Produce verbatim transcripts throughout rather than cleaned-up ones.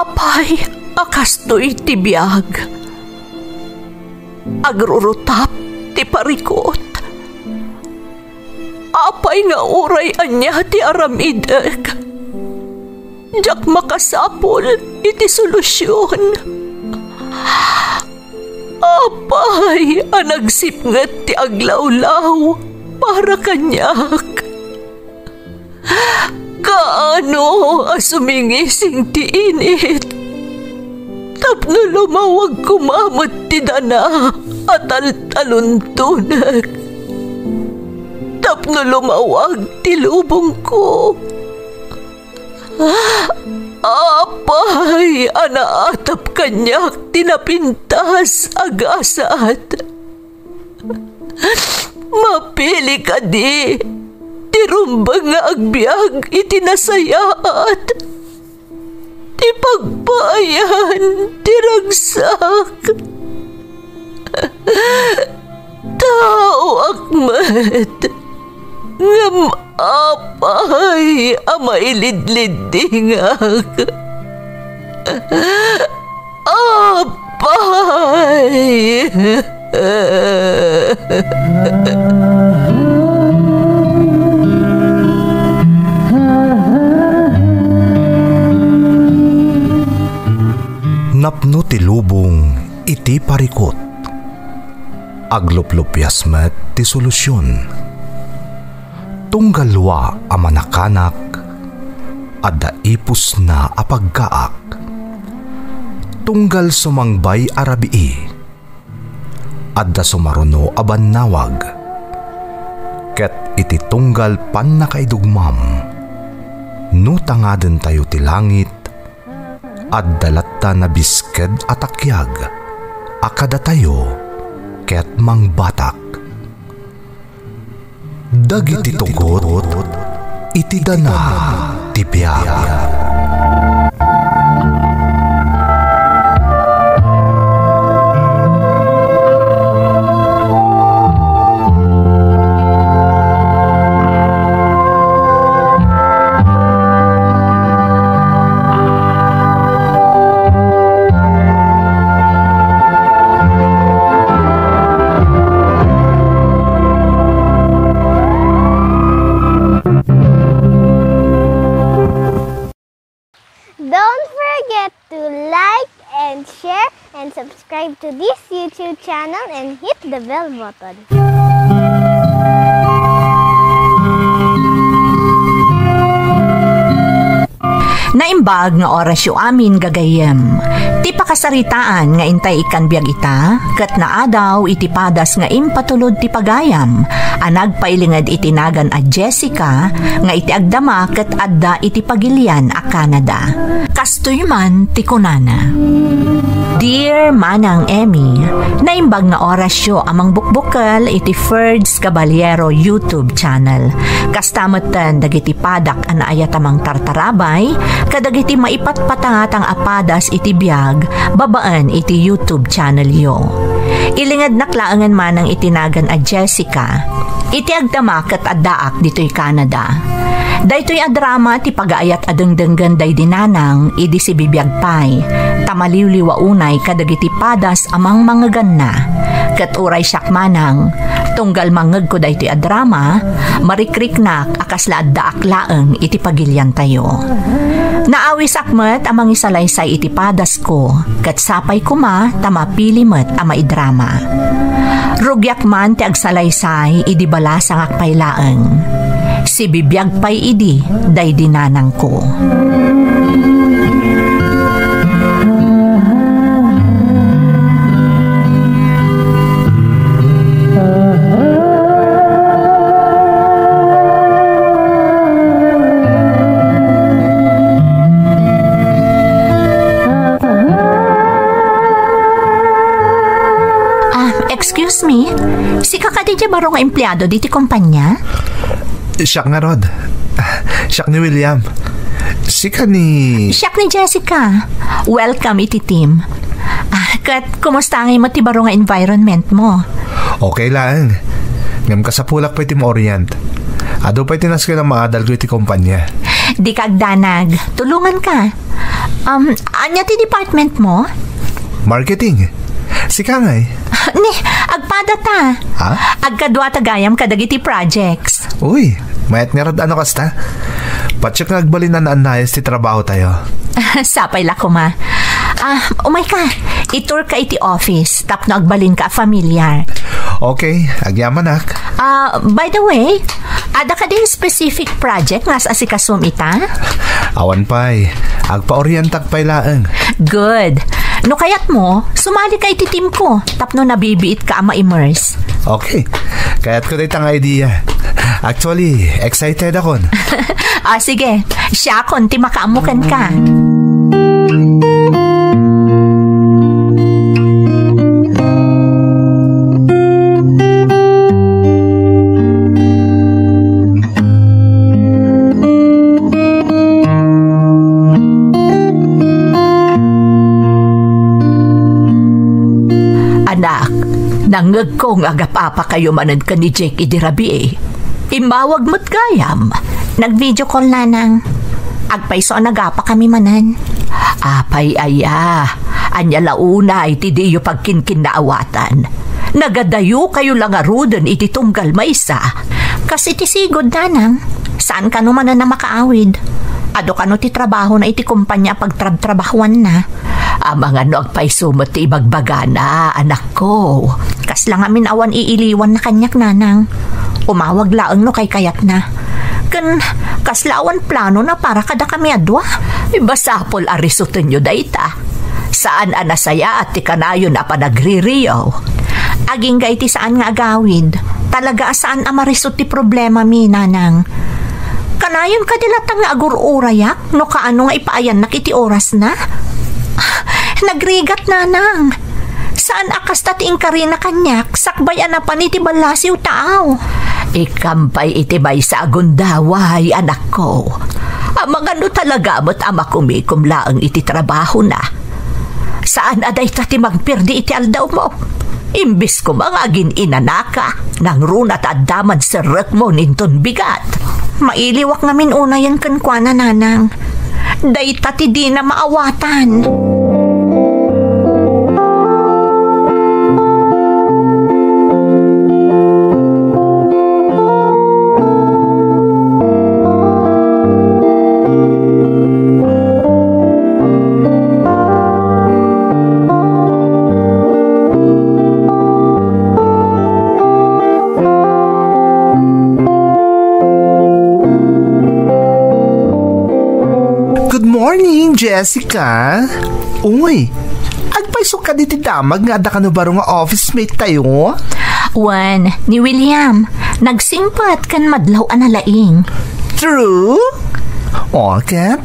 Apay a kastoy ti biag? Agrurutap ti parikut. Apay nga uray ania ti aramidek, diak makasapul iti solusion. Apay a nagsipnget ti aglawlaw para kaniak? Kaano a sumingising ti init tapno lumawag koma met ti dana a taltaluntonek, tapno lumawag ti lubongko? Apay a naatap kaniak ti napintas a gasat? Mapili kadi ti rumbeng nga agbiag iti nasayaat, ti pagpaayan ti ragsak? Taoak met, ngem apay a mailidliddingak? Apay! Napno ti lubong iti parikut. Agluplupias met ti solusion. Tunggal wa a manakanak, adda ipusna a paggaak. Tunggal sumangbay a rabii, adda sumaruno a bannawag. Ket iti tunggal pannakaidugmam, no tangadentayo ti langit, adda latta nabisked a takiag a kadatayo ket mangbatak. Dagiti tugot iti dana ti biag. Don't forget to like and share and subscribe to this YouTube channel and hit the bell button. Naimbag nga orasyo amin, gagayyem. Ti pakasaritaan nga intay ikkan biag ita, ket naadaw iti padas nga impatulod ti pagayam a nagpailinged iti nagan a Jessica nga iti agdama ket adda iti pagilian a Canada. Kastoy man ti kunana, "Dear Manang Emmy, naimbag nga orasyo a mangbukbukel iti Ferds Caballero YouTube channel. Kasta metten dagiti padak a naayat a mangtartarabay kadagiti maipatpatatang a padas iti biag babaen iti YouTube channelyo. Ilingednak laengen manang iti nagan a Jessica. Iti agdama ket addaak ditoy Canada. Daytoy a drama ti pagaayat a dengdenggen daydi nanang idi sibibiag pay, ta maliwliwa unay kadagiti padas a mangmangeganna. Ket uray siak manang, tunggal mangngegko daytoy a drama, marikriknak a kasla addaak laeng iti pagiliantayo. Naawisak met a mangisalaysay iti padasko, ket sapay koma ta mapili met a maidrama. Rugiak man ti agsalaysay idi balasangak pay laeng. Sibibiag pay idi daydi nanangko." Ah, excuse me. Sika kadi ti baro nga empleado diti kompanya? Siak ngarud. Siak ni William. Sika ni... Siak ni Jessica. Welcome iti team. Ah, ket kumusta ngay met ti baro nga environment mo? Okay laeng. Ngem kasapulak pay ti maorient. Adu pay ti nasken a maadalko iti kompanya. Dika agdanag. Tulonganka. Um, ania ti department mo? Marketing. Sika ngay? Ni, agpada ta. Ha? Agkaduata gayam kadagiti projects. Uy, mayat ngarud no kasta. Patiek nga agbalin a naannayas ti trabahotayo. Sapay la koma. Ah, umayka. Iturka iti office tapno agbalinka a familiar. Okay, agyamanak. Ah, by the way, adda kadi specific project nga as-asikasom ita? Awan pay. Agpaorientak pay laeng. Good. No kayatmo, sumalika iti team ko tapno nabibiitka a ma-immerse. Okay. Kayatko dayta nga idea. Actually, excited akon. Ah, sige. Siakon ti makaammo kenka. Anak, nangngegko nga agap-apakayo manen ken ni Jake idi rabii. Immawag met gayam. Nag-video call, Nanang. Agpayso a nagapakami manen. Apay aya, ania la unay ti diyo pagkinkinnaawatan? Nagadayokayo la ngaruden iti tunggal maysa. Kas iti sigud, Nanang, saan kano manen a makaawid. Adu kano ti trabahona iti kompania a pagtrabtrabahuanna. Amangan no agpayso met ti ibagbagana, anakko. Kasla ngamin awan iiliwanna kaniak, Nanang. Umawag laeng no kaykayatna. Ken kasla awan planona para kadakami a dua. Basapol a risutenyo dayta. Saan a nasayaat ti kanayon a panagririyo. Agingga iti saan nga agawid, talaga a saan a marisut ti problemami, Nanang. Kanayon kadi latta nga agur-urayak no kaano nga ipaayannak iti orasna? Nagrigat, Nanang. Saan a kasta ti inkarina kaniak sakbay a napan iti ballasiw taaw. Ikkam pay iti maysa a gundaway, anakko. Amangan no talaga met a makumikom laeng iti trabahona. Saan a dayta ti mangperdi iti aldawmo. Imbes koma nga agin-inanaka, nangruna ta adda man serrekmo ninton bigat. Mailiwak ngamin unayen kenkuana, Nanang. Dayta ti dina maawatan. Good morning, Jessica. Uy, agpayso kadi ti damag nga adda kano baro nga office mate tayo? Wen, ni William, nagsingpet ken madlaw a nalaing. True? O, ket?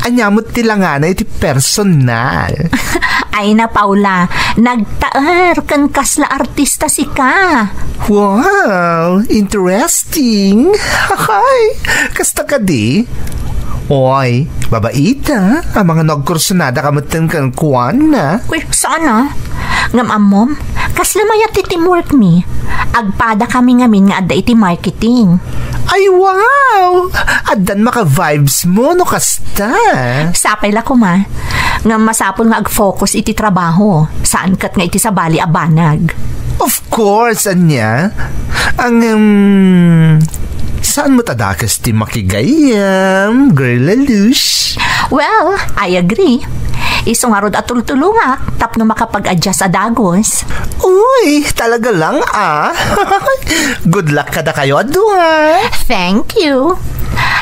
Ania met ti langana iti personal? Ay na, Paula, nagtaer ken kasla artista sika. Wow, interesting. Hay, kasta kadi? Oy, babaita, amangan no agkursunada ka metten kenkuana. Uy, saan a? Ngem ammom, kasla mayat ti teamwork mi. Agpada kami ngamin nga adda iti marketing. Ay, wow! Addan maka-vibes mo no kasta. Sapay la koma. Ngem masapul nga ag-focus iti trabaho, saan ket nga iti sabali a banag. Of course, ania? Ang, um, saan mo ta dakes ti makigayam, girl Lelouch? Well, I agree. Isu ngarud a tultulongak tapno makapag-adjust a dagus. Uy, talaga lang, ah. Good luck kadakayo a dua. Thank you.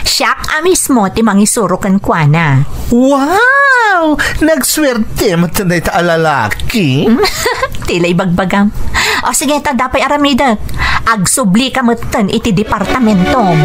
Siak a mismo ti mangisuro kenkuana. Wow! Nagsuerte met dayta a lalaki. Ti la ibagbagam. O sige, ta adda pay aramidek. Agsubli ka metten iti departamentom.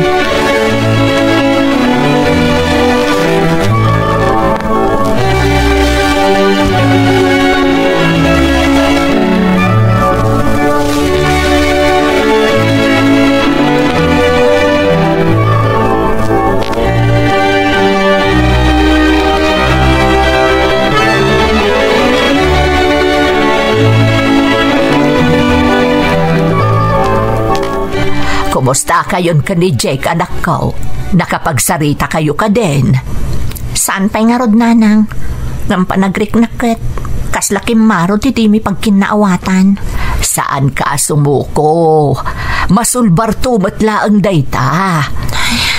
Kumusta ka, Kayon ken ni Jake, anakko, nakapagsarita kayo kadin? Saan pay ngarud, nanang. Ngem panagriknak ket kasla kimmaro ti dimi pagkinnaawatan. Saan ka a sumuko. Masulbarto met laeng dayta.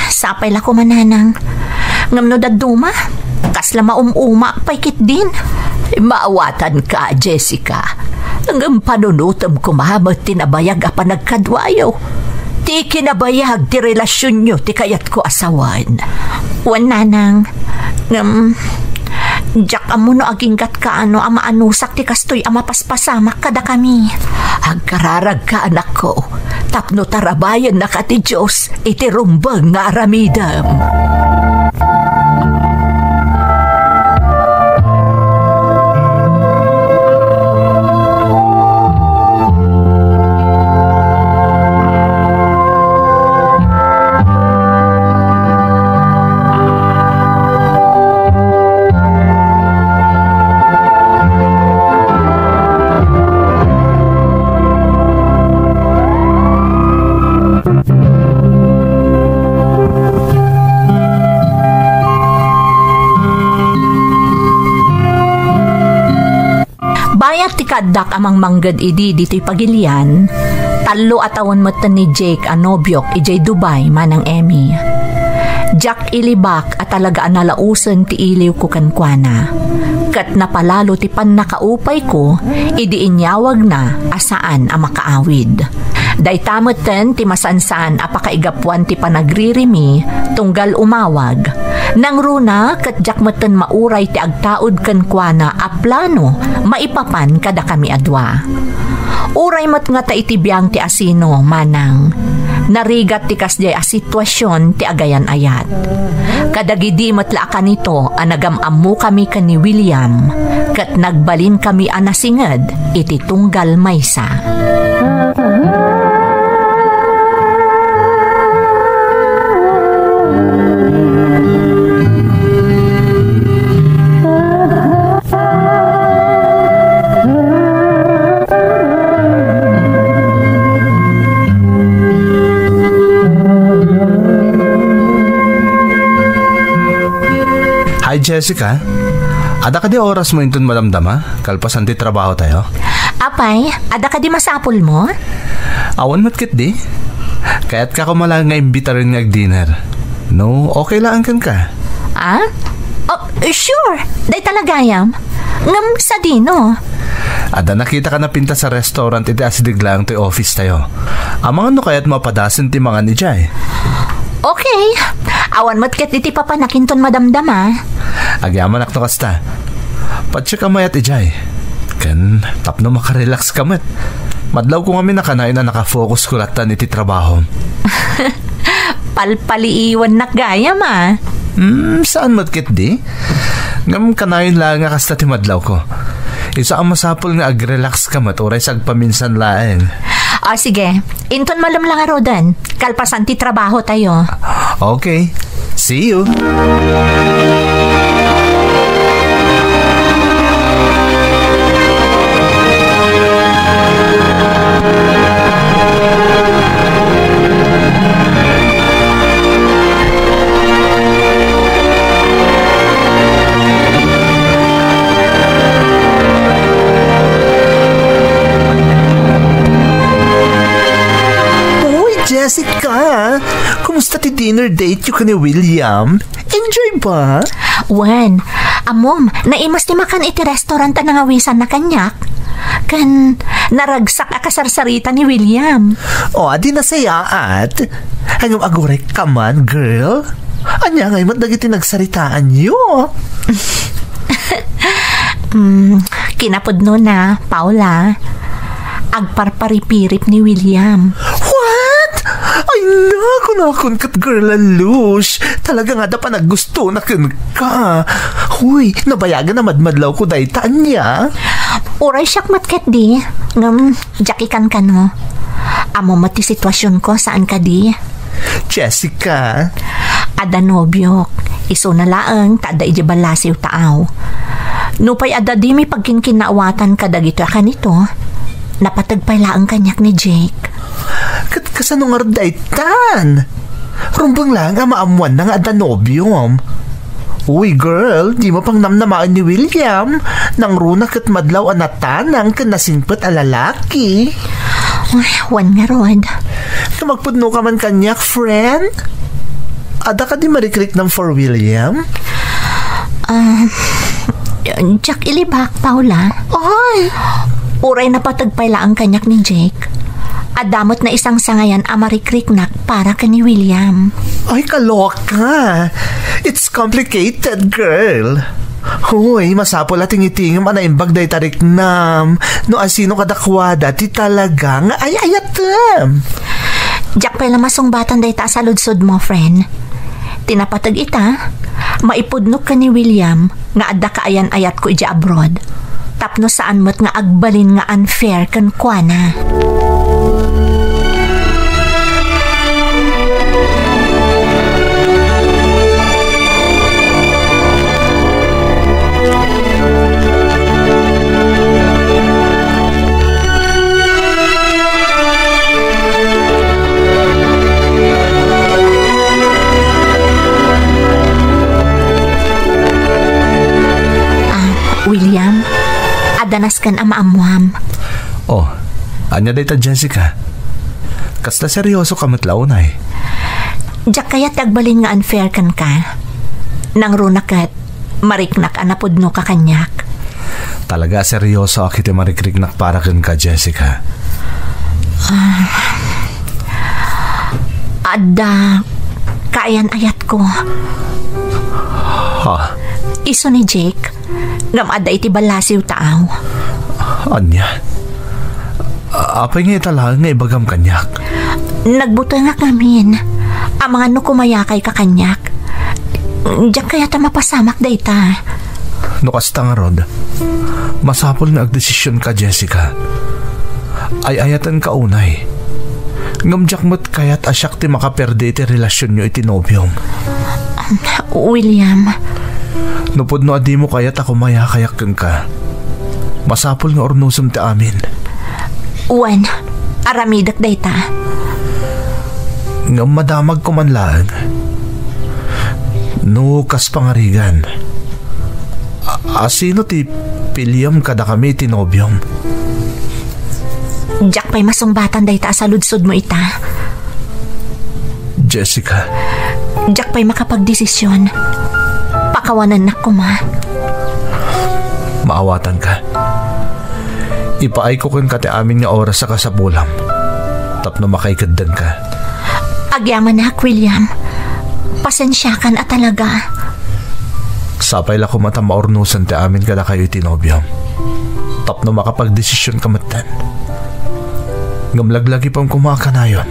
Sapay la koma, nanang. Ngem no dadduma, kasla maum-umaak pay ketdin. Maawatan ka, Jessica. Ngem panunotem koma met ti nabayag a panagkaduayo. Ti kinabayag ti relasionyo ti kayatko a sawen. Wen, nanang. Ngem, diak ammo no agingga't kaano a maanusak ti kastoy a mapaspasamak kadakami. Agkararagka, anakko, tapno tarabayennaka ti Dios iti rumbeng nga aramidem. Bayat ti kaaddak a mangmangged idi ditoy pagilian, tallo a tawen metten ni Jake a nobiok idiay Dubai, Manang Emmy. Diak ilibak a talaga a nalaosen ti iliwko kenkuana, ket napalalo ti pannakaupayko idi inyawagna a saan a makaawid. Dayta metten ti masansan a pakaigapuan ti panagririmi tunggal umawag. Nangruna ket diak metten mauray ti agtaud kenkuana a plano maipapan kadakami a dua. Uray met ngata iti biang ti asino, Manang, narigat ti kasdiay a situasion ti agayan-ayat. Kadagidi met la a kanito a nagam-ammokami ken ni William, ket nagbalinkami a nasinged iti tunggal maysa. Hi, Jessica. Adda kadi orasmo inton madamdama, kalpasan ti trabahotayo? Apay, adda kadi masapulmo? Awan met ketdi. Kayatka koma laeng nga imbitaren nga ag-dinner. No, okay laeng kenka. Ah? Oh, sure. Dayta la gayam. Ngem sadino? Adda nakitak a napintas a restaurant iti asideg laeng toy office tayo. Amangan no kayatmo a padasen ti mangan idiay. Okay. Awan met ketdi ti papanak inton madamdama. Agyamanak no kasta. Patsekam mayat idiay. Ken tapno makarelax ka met. Madlawko ngamin a kanayon a nakafokusko lattan iti trabahom. Palpaliiwannak gayam a. Hmm, saan met ketdi? Ngem kanayon laeng a kasta ti madlawko. Isu a masapul nga agrelax ka met uray sagpaminsan laeng. O, sige. Inton malem la ngaruden, kalpasan ti trabahotayo. Okay. See you. Uy, Jessica! Kumusta ti dinner date yo ken ni William? Enjoy ba? Wen, ammom, naimas ti makan iti restaurant a nangawisanna kaniak. Ken naragsak a kasarsarita ni William. O, adi nasayaat. Ngem aguray ka man, girl. Ania ngay met dagiti nagsaritaanyo? Mm, kinapudnona, Paula, agparparipirip ni William. What? Ay, naku, nakun ket, girl, a lush. Talaga nga da panaggusto na kenka. Huy, nabayagan a madmadlawko dayta, ania? Uray siak met ketdi. Ngem, diak ikankano. Ammom met ti situasionko, saan kadi? Jessica. Adda nobiok. Isuna laeng ta adda idiay ballasiw taaw. Nupay adda dimi pagkinkinnaawatan kadagitoy a kanito, napateg pay laeng kaniak ni Jake. Ket kasano ngarud daytan? Rumbeng laeng a maammoanna nga adda nobiom. Uy, girl, dimo pang namnamaen ni William. Nangruna ket madlaw a natanang ken nasingpet a lalaki. Ay, wen ngarud. Ngem agpudnoka man kaniak, friend? Adda kadi marikriknam for William? Ah, diak ilibak, Paula. Ay! Uray napateg pay laeng kaniak ni Jake, adda met naisangsangayan a marikriknak para ken ni William. Ay, kaloka! It's complicated, girl. Hoy, masapul a tingitingem a naimbag dayta riknam no asino kadakuada ti talaga nga ay-ayatem. Diak pay la masungbatan dayta a saludsodmo, friend. Ti napateg ita, maipudnok ken ni William nga adda kaayan-ayatko idiay abroad, tapno saan met nga agbalin nga unfair kenkuana. Ah, William, adda nasken a maammoam. Oh, ania dayta, Jessica? Kasta seryosoka met la unay? Diak kayat ti agbalin nga unfair kenka. Nangruna ket mariknak a napudnoka kaniak. Talaga a seryosoak iti marikriknak para kenka, Jessica. Ah, adda kaayan-ayatko. Ha? Isu ni Jake, ngem adda iti ballasiw taaw. Ania? Apay nga ita laeng nga ibagam kaniak? Nagbutengak ngamin. Amangan no kumayakayka kaniak. Diak kayat a mapasamak dayta. No kasta ngarud, masapul nga agdesisionka, Jessica. Ay-ayatenka unay. Ngem diak met kayat a siak ti makaperdi iti relasionyo iti nobiom. William. No pudno a dimo kayat a kumayakayak kenka, masapul nga urnosem ti amin. Wen, aramidek dayta. Ngem madamagko man laeng. No kas pangarigan, a-, asino ti piliam kadakami iti nobiom? Diak pay masungbatan dayta a saludsodmo ita. Jessica. Diak pay makapagdesisyon. Pakawanennak koma. Maawatanka. Ipaayko kenka ti amin nga oras a kasapulam tapno makaikeddenka. Agyamanak, William. Pasensiakan a talaga. Sapay la koma ta maurnosan ti amin kadakayo iti nobiom tapno makapagdesisionka metten. Ngem laglagipem koma a kanayon.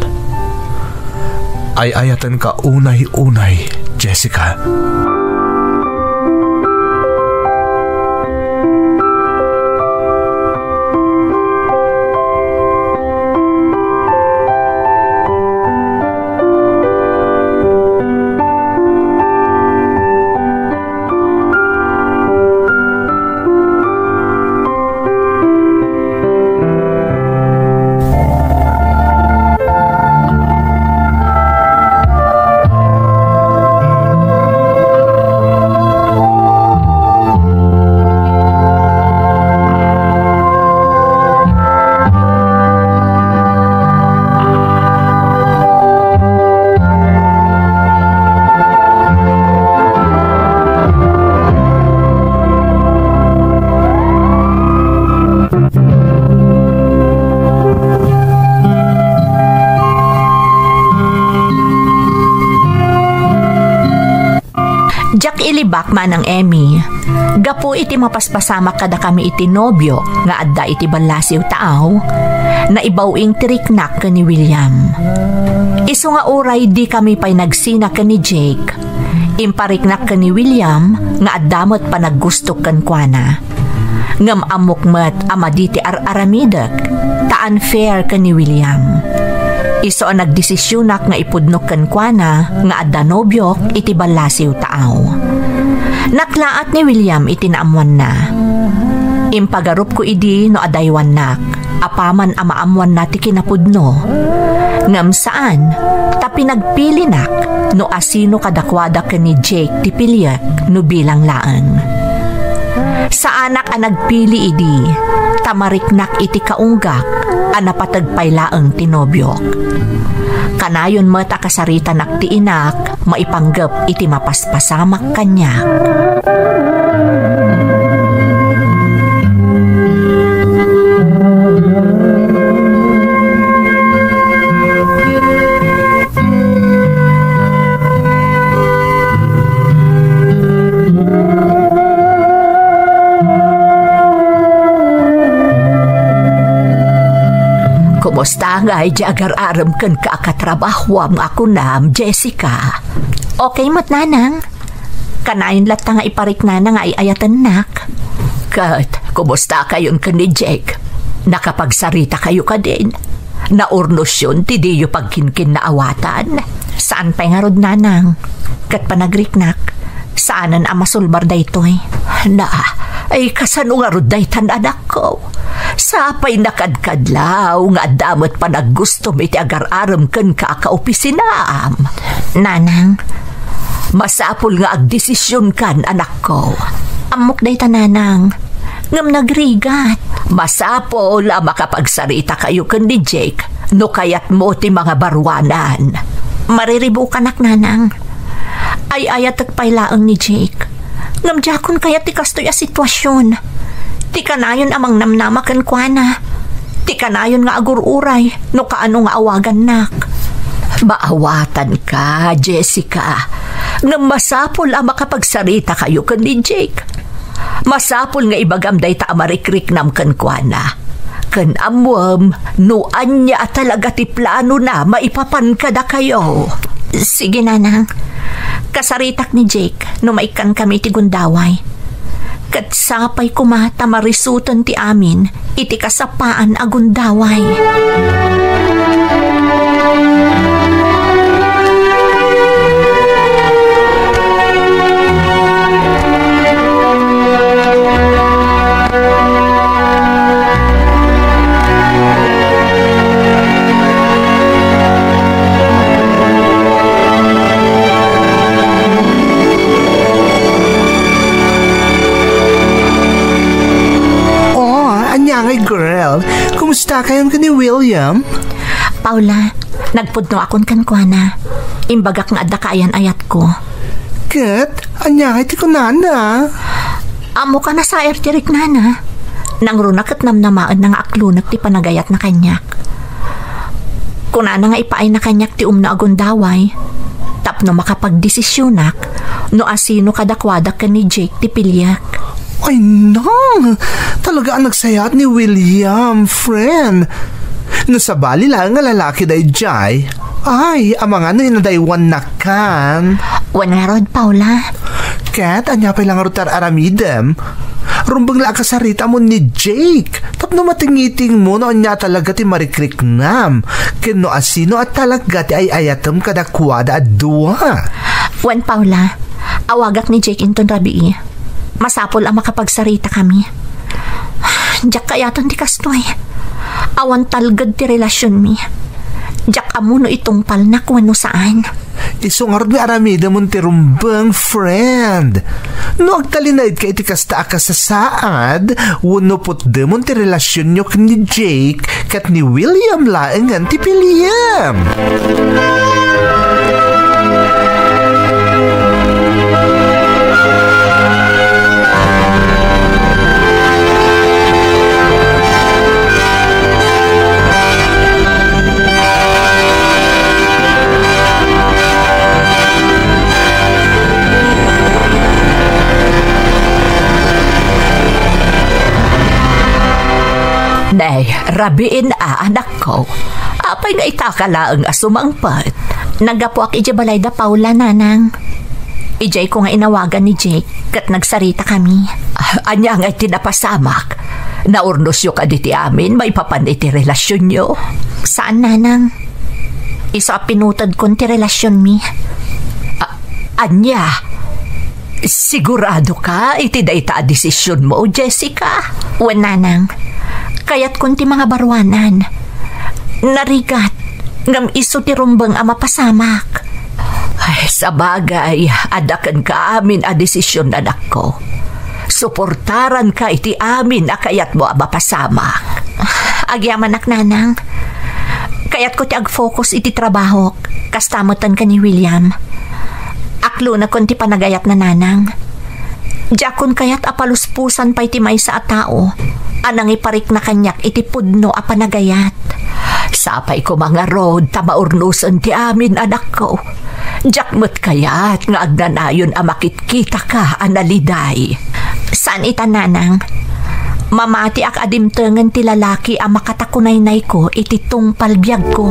Ay-ayatenka unay-unay, Jessica. Diak ilibak, Manang Emmy. Gapu iti mapaspasamak kadakami iti nobio nga adda iti ballasiw taaw, naibaw-ing ti riknak ken ni William. Isu nga uray dikami pay nagsina ken ni Jake, impariknak ken ni William nga adda met panaggustok kenkuana. Ngem ammok met a madi ti ar-aramidek, ta unfair ken ni William. Isu a nagdesisionak nga ipudnok kenkuana nga adda nobiok iti ballasiw taaw. Naklaat ni William iti naammoanna. Impagarupko idi no adaywannak, apaman a maammoanna ti kinapudno. Ngem saan, ta pinagpilinak no asino kadakuada ken ni Jake ti piliek no bilang laeng. Saanak a nagpili idi, ta mariknak iti kaunggak a napateg pay laeng ti nobiok. Kanayon met a kasaritanak ti inak maipanggep iti mapaspasamak kaniak. Kumusta ngay ti agar-arem kenka a katrabahoam nga kunam, Jessica? Okay met, nanang. Kanayon latta nga ipariknana nga ay-ayatennak. Ket, kumusta kayon ken ni Jake? Nakapagsarita kayo kadin? Naurnosyon ti diyo pagkinkinnaawatan? Saan pay ngarud, nanang. Ket panagriknak, saanen a masulbar daytoy. Na, ay kasano ngarud daytan, anakko? Sapay nakadkadlaw nga adda met panaggustom iti agar-arem kenka a kaopisinaam. Nanang, masapul nga agdesisionkan, anakko. Ammok dayta, nanang. Ngem nagrigat. Masapul a makapagsarita kayo ken ni Jake no kayatmo ti mangabaruanan. Mariribukanak, nanang. Ay-ayatek pay laeng ni Jake. Ngem diakon kayat ti kastoy a situasion. Ti kanayon a mangnamnama kenkuana. Ti kanayon nga agur-uray no kaano nga awagannak. Maawatanka, Jessica. Ngem masapul a makapagsarita kayo ken ni Jake. Masapul nga ibagam dayta a marikriknam kenkuana. Ken ammoem no ania a talaga ti planona maipapan kadakayo. Sige, nanang. Kasaritak ni Jake no maikkankami iti gundaway. Ket sapay koma ta marisoten ti amin iti kasappaan a gundaway. Oh, ania ngay, girl? Kumusta kayon ken ni William? Paula, nagpudnoakon kenkuana. Imbagak nga adda kaayan-ayatko. Ket, ania ngay ti kunana? Ammok a nasaer ti riknana. Nangruna ket namnamaenna nga aklonek ti panagayatna kaniak. Kunana nga ipaayna kaniak ti umno a gundaway tapno makapagdesisionak no asino kadakuada ken ni Jake ti piliek. Ay, nang! Talaga a nagsayaat ni William, friend. No sabali laeng nga lalaki daydiay, ay, amangan no inadaywannakan. Wen ngarud, Paula. Ket, ania pay la ngarud ti ar-aramidem? Rumbeng la a kasaritam ni Jake tapno matingitingmo no ania talaga ti marikriknam ken no asino a talaga ti ay-ayatem kadakuada a dua. Wen, Paula, awagak ni Jake inton rabii. Masapul a makapagsaritakami. Diak kaayaten ti kastoy. Awan talged ti relasionmi. Diak ammo no itungpalnak wenno saan. Isu ngarud nga aramidemon ti rumbeng, friend. No agtalinaedka iti kasta a kasasaad, wenno putdemon ti relasionyo ken ni Jake, ket ni William laengen ti piliem. Nay, rabiin a, anakko. Apay nga itaka laeng a sumangpet? Naggapuak idiay balay da Paula, nanang. Idiay ko nga inawagan ni Jake, ket nagsaritakami. Ah, ania ngay ti napasamak? Naurnosyo kadi ti amin maipapan iti relasionyo? Saan, nanang. Isu a pinutedkon ti relasionmi. A-, ania? Siguradoka iti dayta a desisionmo, Jessica? Wen, nanang. Kayatkon ti mangabaruanan. Narigat, ngem isu ti rumbeng a mapasamak. Ay, sabagay, adda kenka amin a desisyon, anakko. Suportaranka iti amin a kayatmo a mapasamak. Agyamanak, Nanang. Kayatko ti ag-focus iti trabahok, kasta metten ken ni William. Aklonakon ti panagayatna, Nanang. Diakon kayat a paluspusan pay ti maysa a tao a nangiparikna kaniak iti pudno a panagayat. Sapay koma ngarud ta maurnosen ti amin, anakko. Diak met kayat nga agnanayon a makitkitaka a naliday. Saan ita, Nanang. Mamatiak a dimtengen ti lalaki a makatakunaynayko iti tungpal biagko.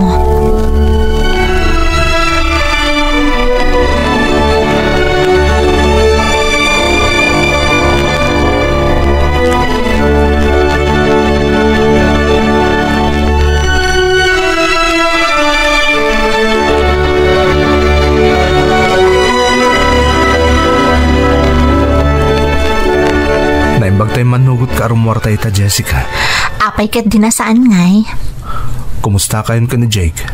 Naimbag tay mannugot ka a rummuar ta ita, Jessica. Apay ket di na saan ngay? Kumusta kayon ken ni Jake?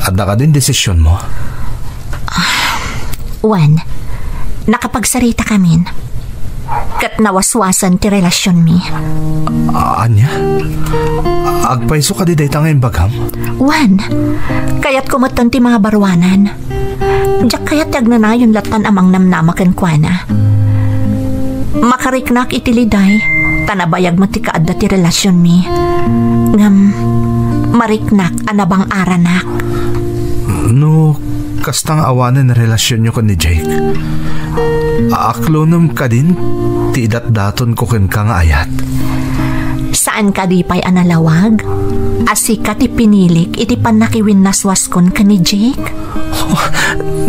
Adda kadin desisyonmo? Wen, nakapagsarita kamin. Ket nawaswasen ti relasyonmi. A-, ania? Agpayso kadi dayta nga imbagam? Wen, kayatko metten ti mangabaruanan. Diak kayat ti agnanayon lattan a mangnamnama kenkuana. Makariknak iti liday, ta nabayag met ti kaadda ti relasyonmi. Ngem, mariknak a nabang-aranak. No kasta nga awanen relasyonyo ken ni Jake, aaklonem kadin ti idatdatonko kenka nga ayat? Saan kadi pay a nalawag a sika ti pinilik iti pannakiwinnaswaskon ken ni Jake?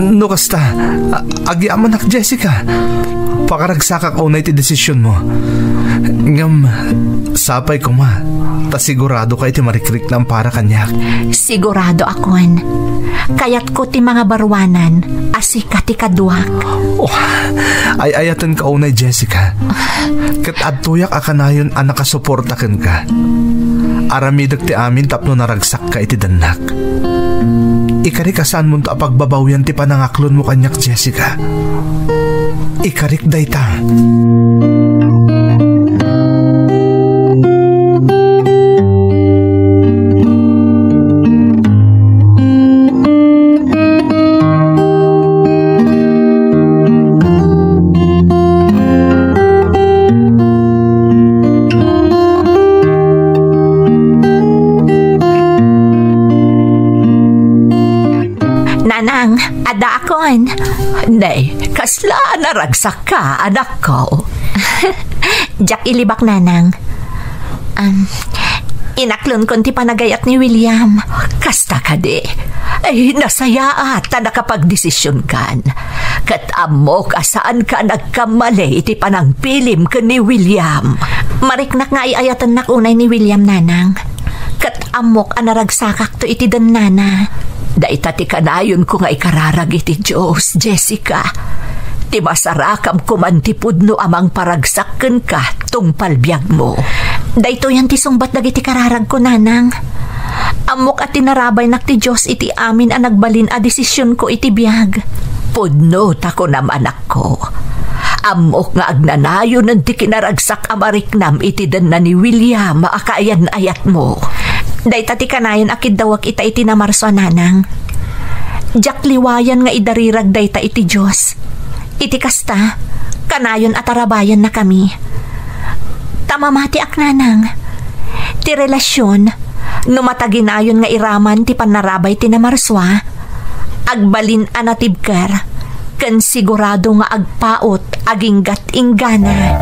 No kasta, a-, agyamanak, Jessica. Pakaragsakak unay ti desisyonmo. Ngem, sapay koma, ta siguradoka iti marikriknam para kaniak. Siguradoakon. Kayatko ti mangabaruanan a sika ti kaduak. Oh, ay-ayatenka unay, Jessica. Ket adtoyak a kanayon a nakasuporta kenka. Aramidek ti amin tapno naragsak ka iti dennak. Ikarik a saanmonto a pagbabawian ti panangaklonmo kaniak, Jessica. Ikarik dayta. Nanang, addaakon. Nay, kasla a naragsakka, anakko. Diak ilibak, Nanang. Am, inaklonkon ti panagayat ni William. Kasta kadi? Ay, nasayaat ta nakapagdesisyonkan. Ket ammok a saanka a nagkamali iti panangpilim ken ni William. Mariknak nga ay-ayatennak unay ni William, Nanang. Ket ammok a naragsakakto iti dennana. Dayta ti kanayonko nga ikararag iti Dios, Jessica. Ti masarakam koman ti pudno a mangparagsak kenka tungpal biagmo. Daytoyan ti sungbat dagiti kararagko, Nanang. Ammok a tinarabaynak ti Dios iti amin a nagbalin a desisionko iti biag. Pudno ta kunam, anakko. Ammok nga agnanayonen ti kinaragsak a mariknam iti denna ni William a kaayan-ayatmo. Dayta ti kanayon a kiddawek ita iti namarso a Nanang. Diak liwayan nga idarirag dayta iti Dios. Iti kasta, kanayon a tarabayannakami. Ta mamatiak, Nanang. Ti relasion, no mataginayon nga iraman ti pannarabay ti namarsua, agbalin a natibker, ken sigurado nga agpaut aginggat inggana.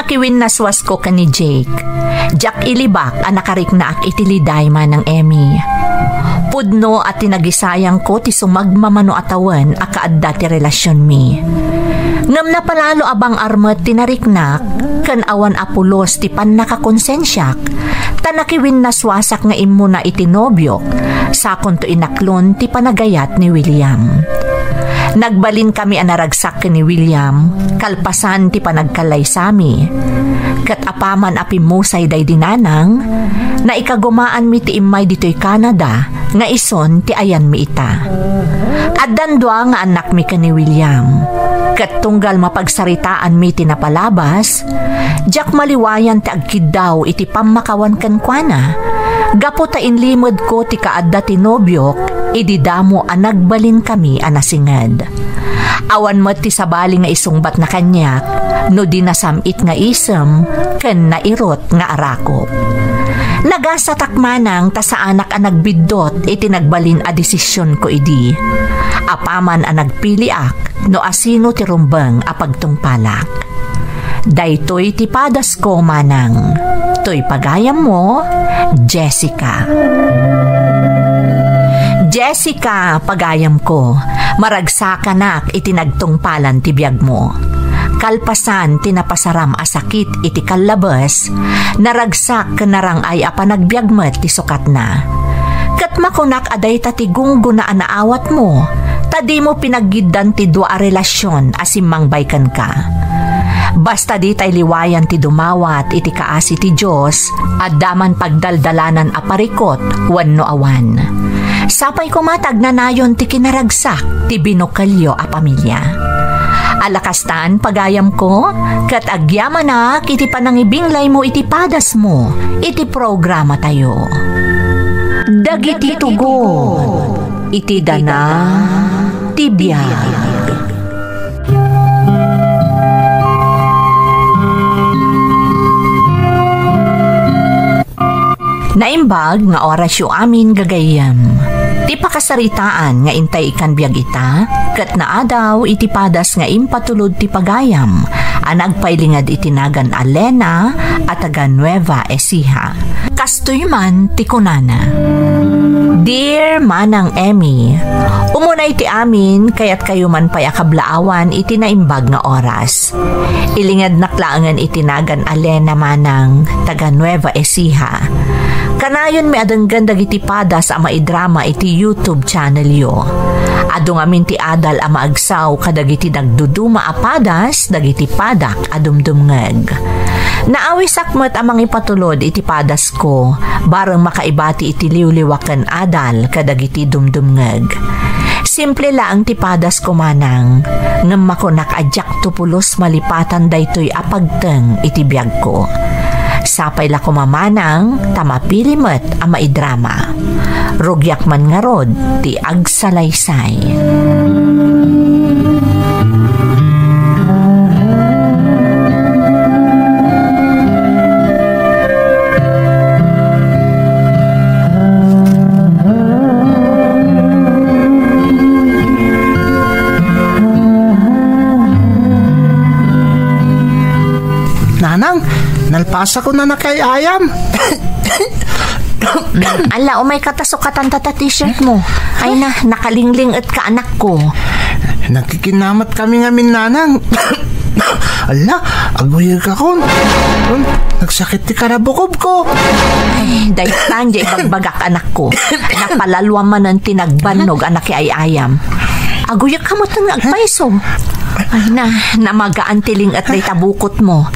Kiwinnaswasko ken ni Jake. Diak ilibak a nakariknaak iti liday, Manang Emmy. Pudno a tinagisayangko ti sumagmamano a tawen a kaadda ti relasionmi. Ngem napalalo a bang-ar met ti nariknak, ken awan a pulos ti pannakakonsensiak, ta nakiwinnaswasak nga immuna iti nobiok, sakonto inaklon ti panagayat ni William. Nagbalinkami a naragsak ken ni William, kalpasan ti panagkallaysami. Ket apaman a pimmusay daydi nanang, naikagumaanmi ti immay ditoy Canada nga ison ti ayanmi ita. Addan dua nga annakmi ken ni William, ket tunggal mapagsaritaanmi ti napalabas, diak maliwayan ti agkiddaw iti pammakawan kenkuana, gapu ta inlimedko ti kaadda ti nobiok idi damo a nagbalinkami a nasinged. Awan met ti sabali nga isungbatna kaniak no di nasam-it nga isem ken nairut nga arakop. Nagasatak manang ta saanak a nagbiddut iti nagbalin a desisionko idi. Apaman a nagpiliak no asino ti rumbeng a pagtungpalak. Daytoy ti padasko, Manang. Toy pagayammo, Jessica. Jessica, pagayamko, maragsakanak iti nagtungpalan ti biagmo. Kalpasan ti napasaram a sakit iti kallabes, naragsak ken narang-ay a panagbiag met ti sukatna. Ket makunak a dayta ti gunggona a naawatmo, ta dimo pinaggiddan ti dua a relasion a simmangbay kenka. Basta ditay liwayan ti dumawat iti kaasi ti Dios, adda man pagdaldalanan a parikut wenno awan. Sapay koma ta agnanayon ti kinaragsak ti binukelyo a pamilya. Ala kastan, pagayamko, ket agyamanak iti panangibinglaymo iti padasmo iti programatayo. Dagiti tugot iti dana ti biag. Naimbag nga orasyo amin, gagayyem. Ti pakasaritaan nga intay ikan biag ita, ket naadaw iti padas nga impatulod ti pagayam a nagpailinged iti nagan a Lena a taga Nueva Ecija. Kastoy man ti kunana, Dear Manang Emmy, umunay ti amin, kayatkayo man pay a kablaawan iti naimbag nga oras. Ilingednak laengen iti nagan a Lena, Manang, taga Nueva Ecija. Kanayonmi a denggen dagiti padas a maidrama iti YouTube channelyo. Adu ngamin ti adal a maagsaw kadagiti nagduduma a padas dagiti padak a dumdumngeg. Naawisak met a mangipatulod iti padasko, bareng makaibati iti liwliwa ken adal kadagiti dumdumngeg. Simple laeng ti padasko, Manang, ngem makunak a diakto pulos malipatan daytoy a pagteng iti biagko. Sapay la koma, Manang, ta mapili met a maidrama. Rugiak man ngarud ti agsalaysay. Nanang, nalpasakon a nakay-ayam. Ala, umay ka ta sukatan ta ta t-shirt mo. Ay na, nakalingling-et ka, anak ko. Nagkikinamat kami ngamin, Nanang. Ala, aguyagakon. Hmm, nagsakit ti karabukob ko. Ay, daytan, diay bagbagak, anak ko. Napalaluam manen ti nagbannog a nakiay-ayam. Aguyag ka met nga agpayso. Ay na, namagaan ti ling-et dayta bukot mo.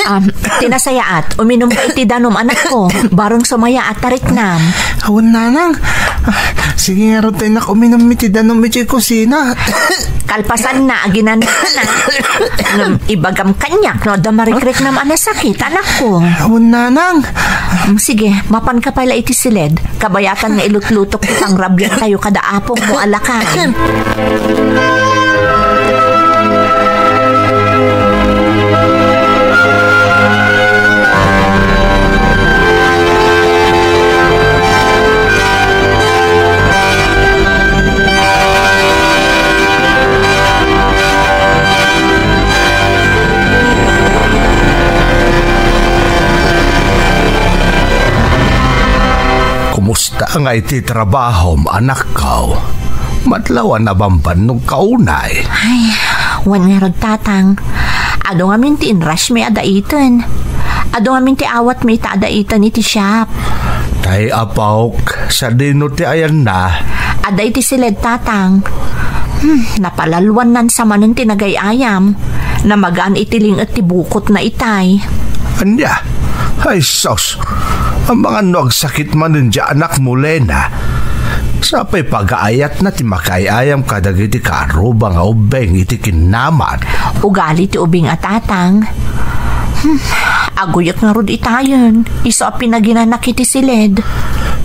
Um, ti nasayaat, uminum ka iti danum, anak ko. Bareng sumayaat, tariknam. Awan, Nanang. Ah, sige ngarud ta innak uminum iti danum iti kusina. Kalpasan na, aginan ka na. Ngem ibagam kaniak no adda marikriknam a nasakit, anak ko. Awan, Nanang. Mm, sige, mapan ka pay la iti siled. Kabayatan nga ilutlutok ti pangrabian tayo kada apong mo a lakay. Musta nga iti trabahom, anakko? Madlaw a nabambannog ka unay. Ay, wen ngarud, Tatang. Adu ngamin ti inrush mi a daiten. Adu ngamin ti awat mi ta a daiten iti shop. Tay apok, sadino ti ayanna? Adda iti siled, Tatang. Hmm, napalalwannan sa manen ti nagay-ayam. Namagaan iti linget ti bukotna itay. Ania? Ay, sus! Amangan no agsakit manen diay anakmo, Lena. Sapay pagaayatna ti makaay-ayam kadagiti kaarruba nga ubbing iti kinnaman. Ugali ti ubing a, Tatang. Hmm, aguyek ngarud itayen. Isu a pinaginanak iti siled.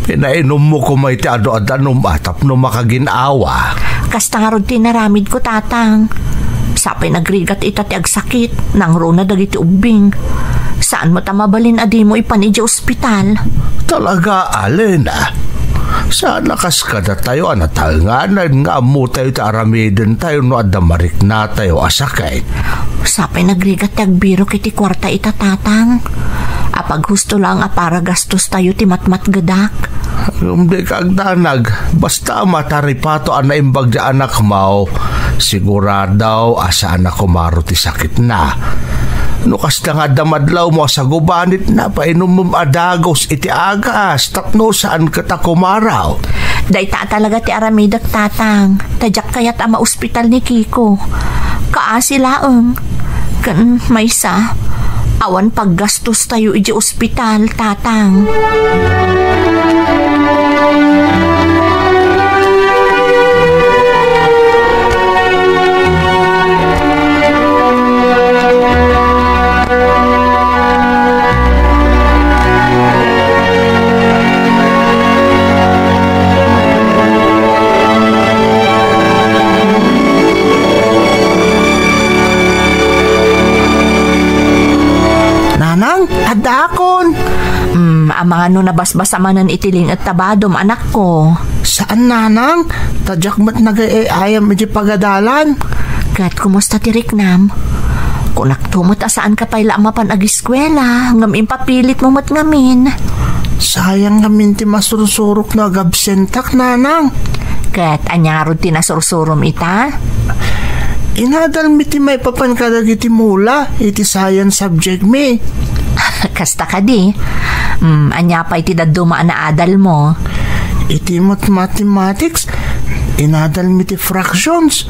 Pinainummo koma iti adu a danum a tapno makagin-awa. Kasta ngarud ti naramidko, Tatang. Sapay nagrigat ita ti agsakit, nangruna dagiti ubbing. Saan met a mabalin a dimo ipan idiay ospital. Talaga, Lena. Saan a kas kadatayo a nataenganan nga ammotayo ti aramidentayo no adda mariknatayo a sakit. Sapay nagrigat ti agbirok iti kuarta ita, Tatang. Apaghusto laeng a para gastostayo ti matmatgedak. Ngem dika agdanag, basta mataripato a naimbag diay anakmo, sigurado a saan a kumaro ti sakitna. No kasta nga adda madlawmo a sagubanitna, painummem a dagus iti agas tapno saan ket a kumaro. Dayta talaga ti aramidek, Tatang. Ta diak kayat a maospital ni Kiko. Kaasi laeng. Ken maysa, awan paggastostayo idiay ospital, Tatang. Nanang, addaakon. Hmm, amangan no nabasbasa manen iti linget ta badom, anakko. Saan, Nanang? Ta diak met nagay-ayam iti pagadalan. Ket kumusta ti riknam? Kunakto met a saanka pay la a mapan agiskuela, ngem impapilitmo met ngamin. Sayang ngamin ti masursurok no agabsentak, Nanang. Ket ania ngarud ti nasursurom ita? Inadalmi ti maipapan kadagiti mula iti science subject mi. Kasta kadi? Hmm, ania pay ti dadduma a naadalmo? Iti mat-, mathematics, inadalmi ti fractions.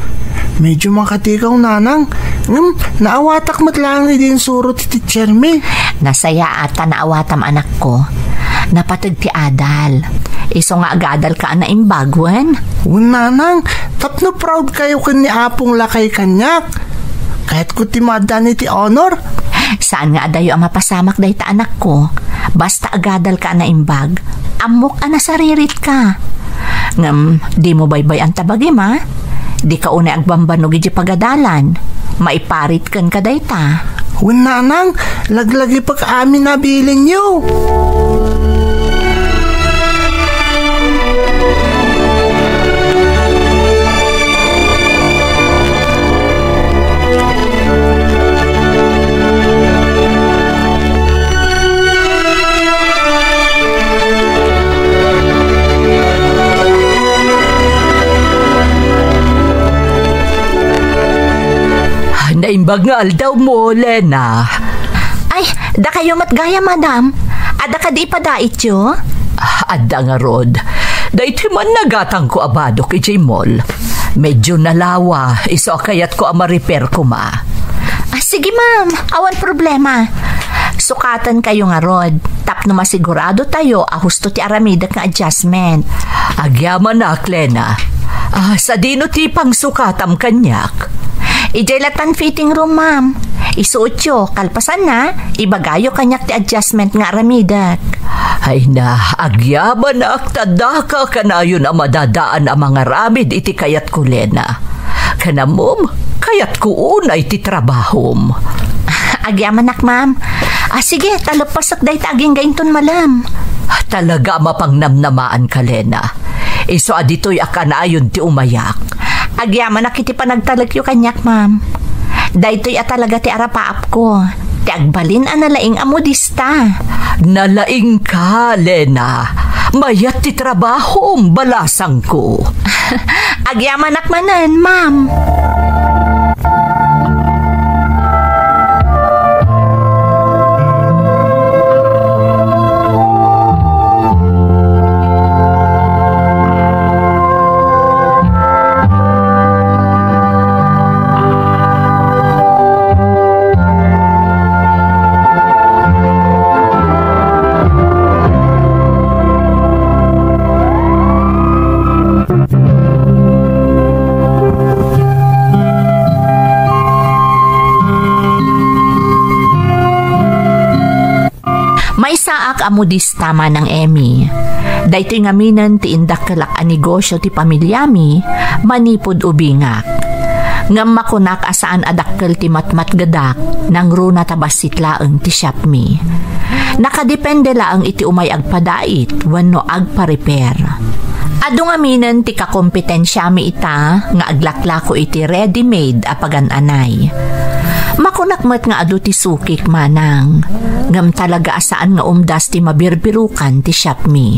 Medyo makatigaw, Nanang. Ngem, naawatak met laeng idi insuro ti teacher mi. Nasayaat ta naawatam, anakko. Napateg ti adal. Isu nga agadalka a naimbag, wen? Wen, Nanang, tapno proud kayo ken ni Apong Lakay kaniak. Kayatko ti maaddaan iti honor. Saan nga adayo a mapasamak dayta, anakko. Basta agadalka a naimbag, ammok a nasariritka. Ngem, dimo baybay-an ta bagim, a? Dika unay agbambanog idiay pagadalan. Maiparit kenka dayta. Wen, Nanang, laglagipek amin a bilinyo. Naimbag nga aldawmo, Lena. Ay, dakayo met gayam, madam. Adda kadi ipadaityo? Ah, adda ngarud. Daytoy man nagatangko a badok idiay mall. Medyo nalawa, isu a kayatko a ma-repair koma. Ah, sige, ma'am. Awan problema. Sukatenkayo ngarud, tapno masigurado tayo a husto ti aramidek nga adjustment. Agyamanak, Lena. Ah, sadino ti pangsukatam kaniak? Idiay latan fitting room, ma'am. Isuotyo, kalpasanna, ibagayo kaniak ti adjustment nga aramidek. Ay na, agyamanak ta daka kanayon a madadaan a mangaramid iti kayatko, Lena. Ken ammom, kayatko unay ti trabahom. Agyamanak, ma'am. Ah, sige, ta leppasek dayta agingga inton malem. Talaga a mapangnamnamaanka, Lena. Isu a ditoy a kanayon ti umayak. Agyamanak iti panagtalekyo kaniak, ma'am. Daytoy a talaga ti arapaapko. Ti agbalin a nalaing a modista. Nalaingka, Lena. Mayat ti trabahom, balasangko. Agyamanak manen, ma'am. Maysaak a modista, Manang Emmy. Daytoy ngaminen ti indakkelak a negosio ti pamiliami manipud ubingak. Ngem makunak a saan a dakkel ti matmatgedak, nangruna ta bassit laeng ti shopmi. Nakadepende laeng iti umay agpadait wenno agpa-repair. Adu ngaminen ti kakompetensiami ita nga aglaklako iti ready-made a pagan-anay. Makunak met nga adu ti sukik, Manang, ngem talaga a saan nga umdas ti mabirbirukan ti shopmi.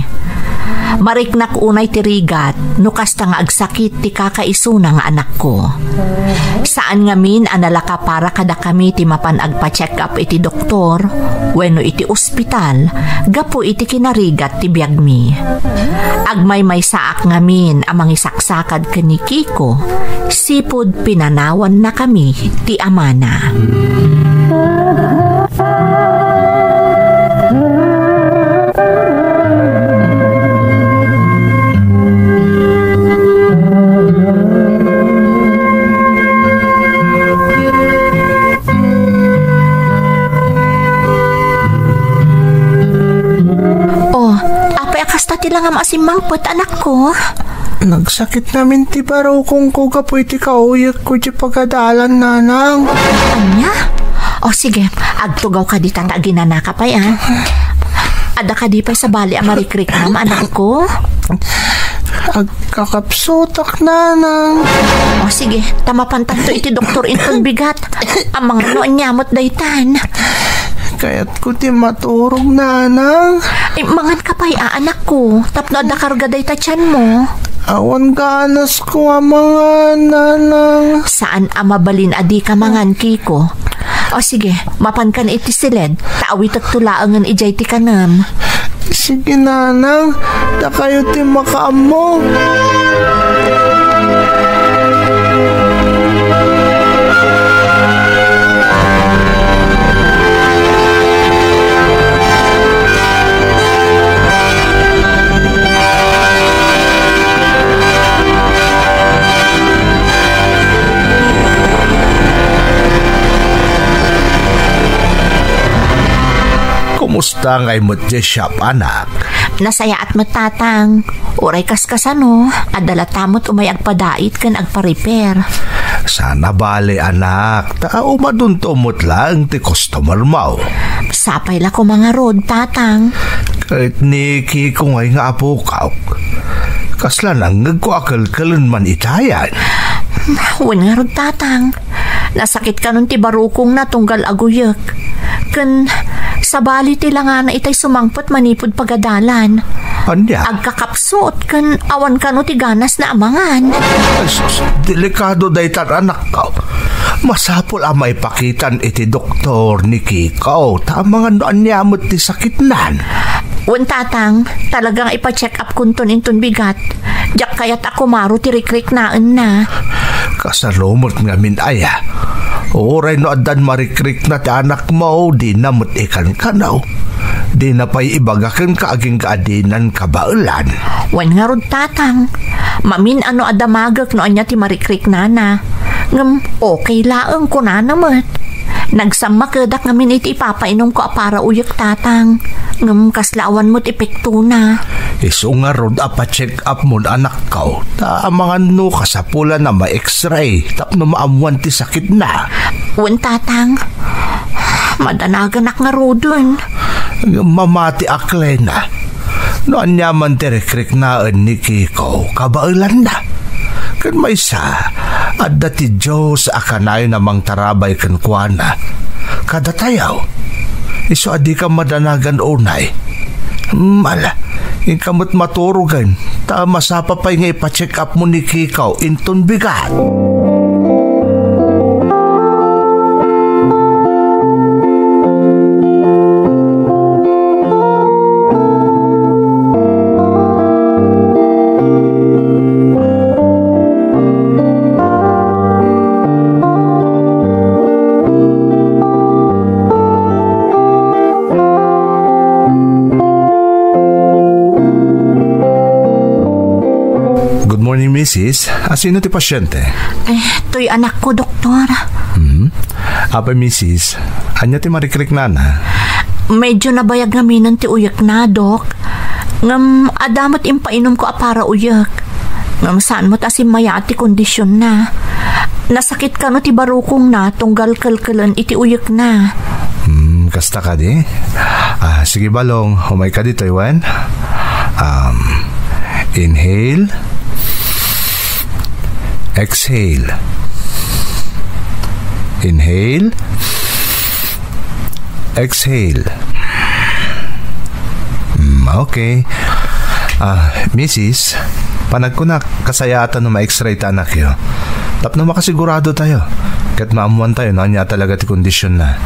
Mariknak unay ti rigat no kasta nga agsakit ti kakaisuna nga anakko. Saan ngamin a nalaka para kadakami ti mapan agpa-check up iti doktor wenno iti ospital gapu iti kinarigat ti biagmi. Agmaymaysaak ngamin a mangisaksakad ken ni Kiko, sipud pinanawannakami ti amana. Oh, apay a kasta ti langam a simmangpet, anakko? Nagsakit ngamin ti barukongko gapu iti kauyekko iti pagadalan, Nanang. Ania? O sige, agtugawka dita ta aginanaka pay, a. Adda kadi pay sabali a marikriknam, anakko? Agkakapsutak, Nanang. O sige, ta mapantanto iti doktor inton bigat. Amangan no ania met daytan. Kayatko ti maturog, Nanang. Ay, manganka pay, a, anakko, tapno adda karga dayta tianmo. Awan ganasko a mangan, Nanang. Saan a mabalin a dika mangan, Kiko. O sige, mapankan iti siled, ta awitekto laengen idiay ti kanem. Sige, Nanang, dakayo ti makaammo. Kumusta ngay met diay shop, anak? Nasayaat met, Tatang. Uray kaskasano, adda latta met umay agpadait ken agpa-repair. Saan a bale, anak, ta umadunto met laeng ti customermo. Sapay la koma ngarud, Tatang. Ket ni Kiko ngay nga apok, kasla nangngegko a kelkelen man itayan. Wen ngarud, Tatang. Nasakit kanon ti barukongna tunggal aguyek. Ken sabali ti langana itay sumangpet manipud pagadalan. Ania? Agkakapsut ken awan kano ti ganasna a mangan. Ay, sus, delikado daytan, anakko. Masapul a maipakitan iti doktor ni Kiko ta amangan no ania met ti sakitnan. Wen, Tatang, talaga nga ipa-check up kunton inton bigat. Diak kayat a kumaro ti rikriknaenna. Kasano met ngamin aya? Uray no addan marikrikna ti anakmo, dina met ikankanaw. Dina pay ibaga kenka agingga a dinan kabaelan. Wen ngarud, Tatang. Mamin-ano a damagek no ania ti marikriknana. Ngem okay laeng, kunana met. Nagsammakedak ngamin iti ipapainomko a para uyek, Tatang. Ngem kasla awan met epektona. Isu ngarud a pa-check up mon, anakko, ta amangan no kasapulan a ma-X-ray tapno maammuan ti sakitna. Wen, Tatang. Madanaganak ngaruden. Mamati a Clena. No ania man ti rikriknaen ni Kiko, kabaelanna. Ken maysa, adda ti Dios a kanayon a mangtarabay kenkuana. kadatayo. Isu a dika madanagan unay. Mala, inka met maturogen, ta masapa pay nga ipa-check up mo ni Kikaw inton bigat. Good morning, misis. Asino ti pasyente? Eh, toy anakko, doktor. Hmm? Apay, misis, ania ti marikriknana? Medyo nabayag ngamin ti uyekna, Dok. Ngem adda met impainomko a para uyek. Ngem saan met a simmayaat ti kondisionna. Nasakit kano ti barukongna tunggal kelkelen iti uyekna. Hmm, kasta kadi? Ah, sige, Balong, umayka ditoy, wen? Um, inhale. Exhale. Inhale. Exhale. Mm, okay. Ah, misis, panagkunak, kasayaatan no ma-X-ray ta anakyo. Tapno makasigurado tayo. Ket maammuan tayo no ania talaga ti kondisionna.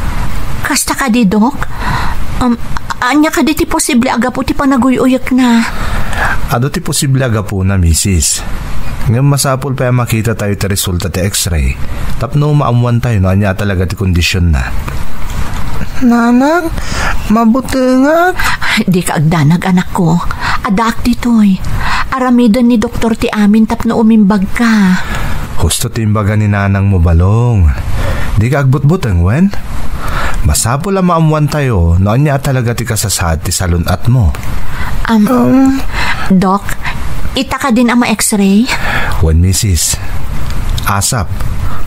Kasta kadi, Dok? Um, ania kadi ti posible a gapu ti panaguy-uyekna? Adu ti posible a gapuna, misis. Ngem masapul pay a makita tayo ti resulta ti X-ray tapno maammuan tayo no ania talaga ti kondisionna. Nanang, mabutengak. Dika agdanag, anakko. Addaak ditoy. Aramiden ni doktor ti amin tapno umimbagka. Husto ti imbaga ni nanangmo, Balong. Dika agbutbuteng, wen? Masapul a maammuan tayo no ania talaga ti kasasaad ti salun-atmo. Am, Dok, ita kadin a ma-X-ray? Wen, misis. Asap,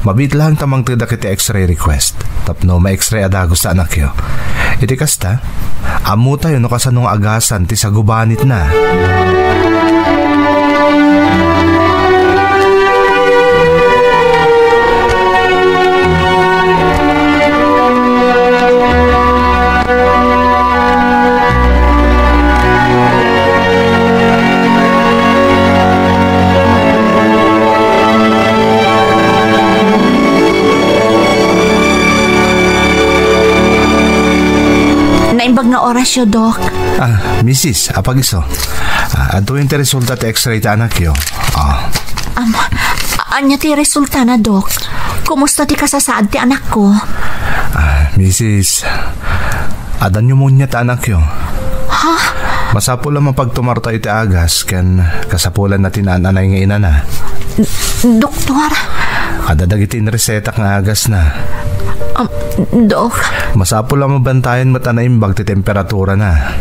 mabiit laeng ta mangtedak iti X-ray request tapno ma-X-ray a dagus ti anakyo. Iti kasta, ammo tayo no kasano nga agasan ti sagubanitna. Naimbag nga orasyo, Dok. Ah, misis, apag-isu. Ah, adtoyen ti resulta ti X-ray ti anakyo. Ah. Am, ania ti resultana, Dok? Kumusta ti kasasaad ti anakko? Ah, misis, adda pneumonia ti anakyo. Ha? Masapul a mapagtumartayo iti agas ken kasapulanna ti naan-anay nga inana. Doktor? Adda dagiti inresetak nga agasna. Um, Dok? Masapul a mabantayan met a naimbag ti temperaturana.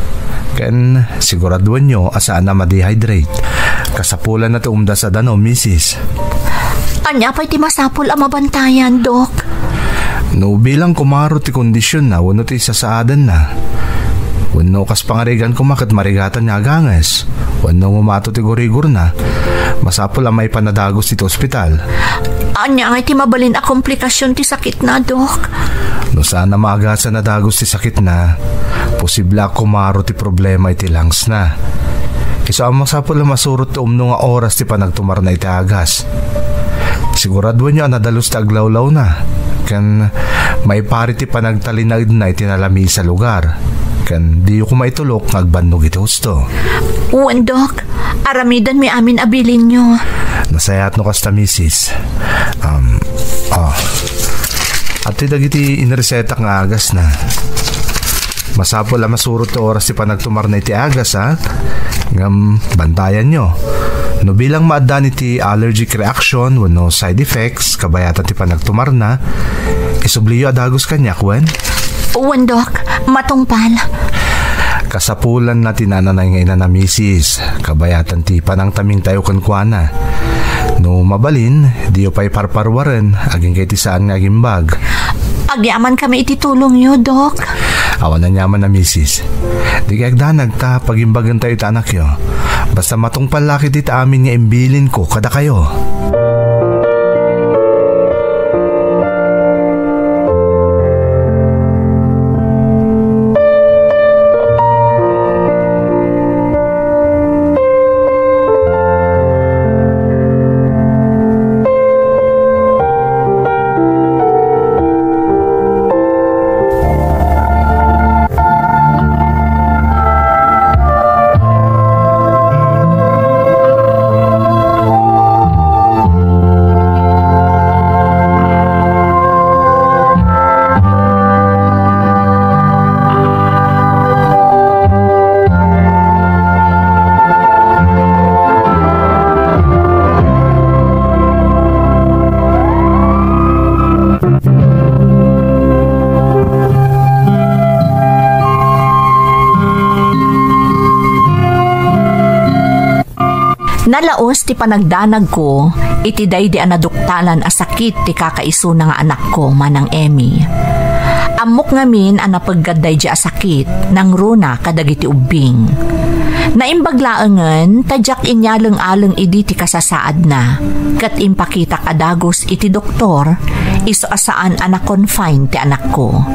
Ken siguraduenyo a saan a ma-dehydrate. Kasapulanna ti umdas a danum, misis. Ania pay ti masapul a mabantayan, Dok? No bilang kumaro ti kondisionna wenno ti sasaadenna, wenno kas pangarigan koma ket marigatan nga aganges, wenno ngumato ti gurigorna, masapul a maipan a dagus iti ospital. Ania ngay ti mabalin a komplikasion ti sakitna, Dok? No saan a maagasan a dagus ti sakitna, posible a kumaro ti problema iti lungsna. Isu a masapul a masurot ti umno nga oras ti panagtumarna iti agas. Siguraduenyo a nadalus ti aglawlawna, ken maipari ti panagtalinaedna iti nalamiis a lugar, ken diyo koma itulok nga agbannog iti husto. Wen, Dok, aramidenmi amin a bilinyo. Nasayaat no kasta, misis. Um, ah. Adtoy dagiti inresetak nga agasna. Masapul a masurot ti oras ti panagtumarna iti agas, ha? Ngem bantayanyo. No bilang maaddaan iti allergic reaction wenno side effects kabayatan ti panagtumarna, isubliyo a dagus kaniak, wen? Wen, Dok. Matungpal. Kasapulanna ti naan-anay nga inana, misis. Kabayatan ti panangtamingtayo kenkuana. No mabalin, diyo pay parparuaren agingga iti saan nga agimbag. Agyamankami iti tulongyo, Dok. Awan aniaman a, misis. Dika agdanag ta pagimbagentayo ti anakyo. Basta matungpal la ketdi ti amin nga imbilinko kadakayo. Nalaos ti panagdanagko iti daydi a naduktalan a sakit ti kakaisuna nga anakko, Manang Emmy. Ammok ngamin a napeggad daydi a sakit, nangruna kadagiti ubbing. Naimbag laengen ta diak inyaleng-aleng idi ti kasasaadna, ket impakitak a dagus iti doktor, isu a saan a na-confine ti anakko.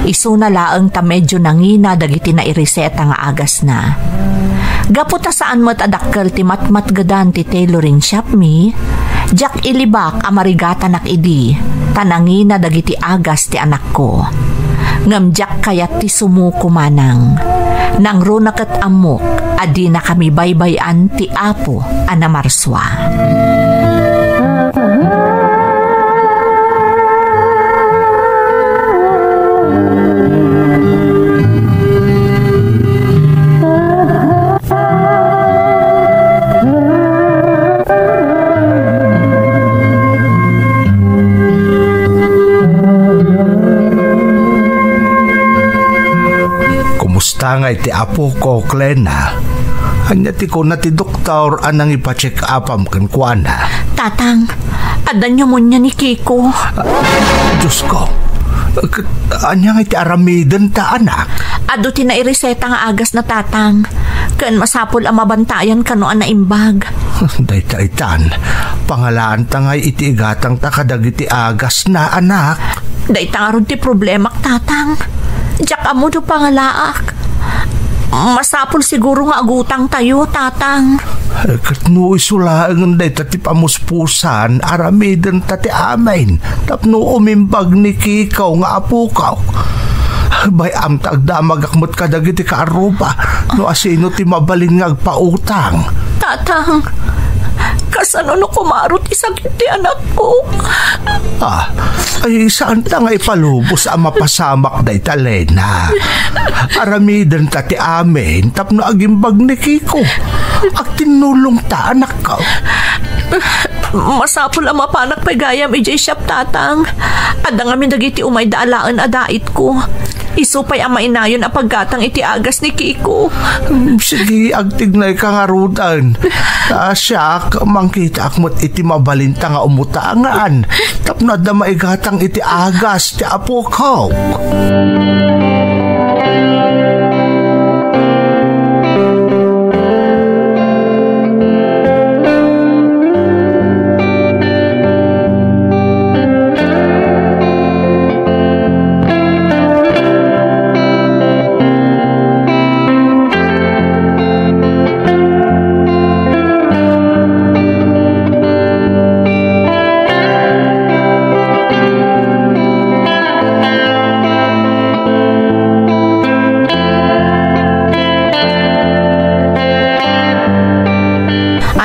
Isuna laeng ta medio nangina dagiti naireseta nga agasna. Gapu ta saan met a dakkel ti matmatgedan ti tailoring shop mi, diak ilibak a marigatanak idi ta nangina dagiti agas ti anakko. Ngem diak kayat ti sumuko, Manang. Nangruna ket ammok a dinakami baybay-an ti Apo a namarsua. Kumusta ngay ti apok, Lena? Ania ti kuna ti doktor a nangipa-check-upam kenkuana? Tatang, adda pneumonia ni Kiko. Ah, Diosko. K-, ania ngay ti aramidenta, anak? Adu ti naireseta nga agasna, Tatang. Ken masapul a mabantayan kano a naimbag. Dayta itan, pangalaanta ngay iti igatangta kadagiti agasna, anak. Dayta ngarud ti problemak, Tatang. Diak ammo no pangalaak. Masapul siguro nga agutangtayo, Tatang. Eh, ket no isu laengen dayta ti pamuspusan, aramidenta ti amin tapno umimbag ni Kiko nga apokaw. Bay-am ta agdamagak met kadagiti kaarruba no asino ti mabalin nga agpautang. Tatang, kasano no kumaro ti sakit ti anakko? Ah, ay, saanta nga ipalubos a mapasamak dayta, Lena. Aramidenta ti amin tapno agimbag ni Kiko. Agtinnulongta, anakko. Masapul a mapanak pay gayam idiay shop, Tatang. Adda ngamin dagiti umayda alaen a daitko. Isu pay a mainayon a paggatang iti agas ni Kiko. Mm, sige, agtignayka ngaruden. Ta siak, mangkitaak met iti mabalinta nga umutangan. Tapno adda maigatang iti agas ti apok.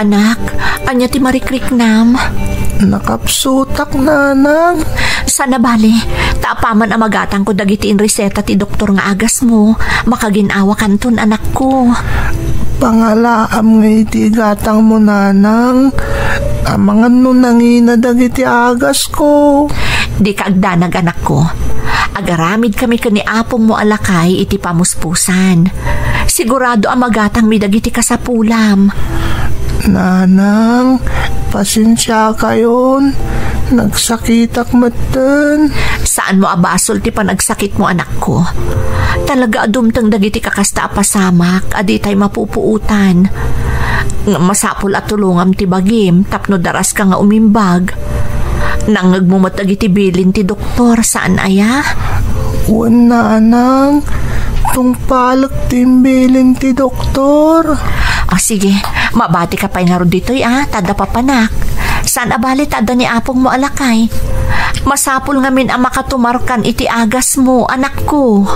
Anak, ania ti marikriknam? Nakapsutak, nanang. Saan a bale, ta apaman a magatangko dagiti inreseta ti doktor nga agasmo, makagin-awakanton, anakko. Pangalaam nga iti igatangmo, nanang. Amangan no nangina dagiti agasko. Dika agdanag, anakko. Agaramid kami ken ni apongmo a lakay iti pamuspusan. Sigurado a magatangmi dagiti kasapulam. Nanang, pasensiakayon. Nagsakitak metten. Saanmo a basol ti panagsakitmo, anakko. Talaga a dumteng dagiti kakasta a pasamak a ditay mapupuotan. Ngem masapul a tulongam ti bagim tapno daraska nga umimbag. Nangngegmo met dagiti bilin ti doktor, saan aya? Wen, nanang, tungpalek ti imbilin ti doktor. Ah, sige, mabatika pay ngarud ditoy, a, ta adda papanak. Saan a bale ta adda ni apongmo a lakay. Masapul ngamin a makatumarkan iti agasmo, anakko.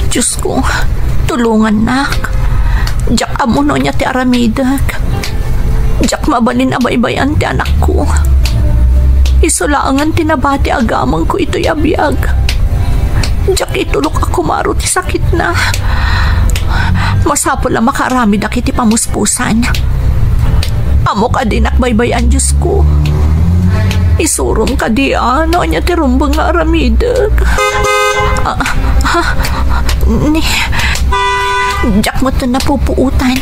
Diosko, tulongannak. Diak ammo no ania ti aramidek. Diak mabalin a baybay-an ti anakko. Isu laengen ti nabati a gamengko itoy a biag. Diak itulok a kumaro ti sakitna. Masapul a makaaramidak iti pamuspusan. Ammok a dinak baybay-an, Diosko. Isurom kadi a no ania ti rumbeng nga aramidek. Ah, ah, ni, diak met napupuotan.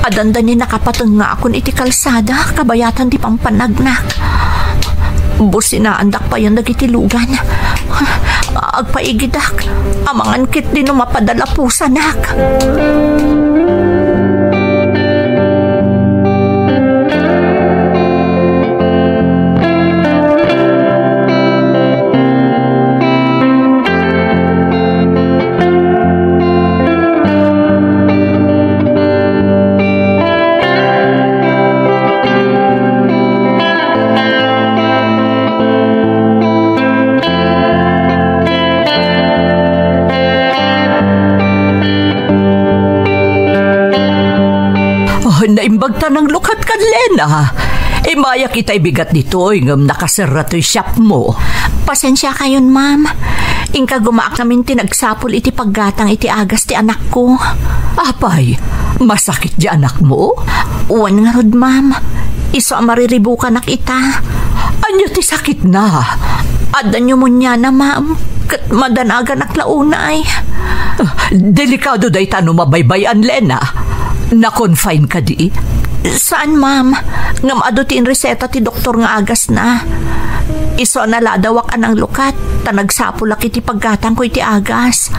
Addan da ni nakapatengngaakon iti kalsada, kabayatan ti pampanagnak. Businaandak payen dagiti lugan. Agpaigidak, amangan ketdi no mapadala pusanak. Oh, naimbag ta nanglukat kan Lena. Immayak itay bigat ditoy, ngem nakaserra toy shopmo. Pasensiakayon, ma'am. Inka gumaak ngamin ti nagsapul iti paggatang iti agas ti anakko. Apay, masakit di anakmo? Wen ngarud, ma'am. Isu a mariribukanak ita. Ania ti sakitna? Adda pneumonia-na, ma'am. Ket madanaganak la unay. Ah, delikado dayta no mabaybay-an, Lena. Na-confine kadi? Saan, ma'am. Ngem adu ti inreseta ti doktor nga agasna. Isu a naladawak a nanglukat, ta nagsapulak iti paggatangko iti agas.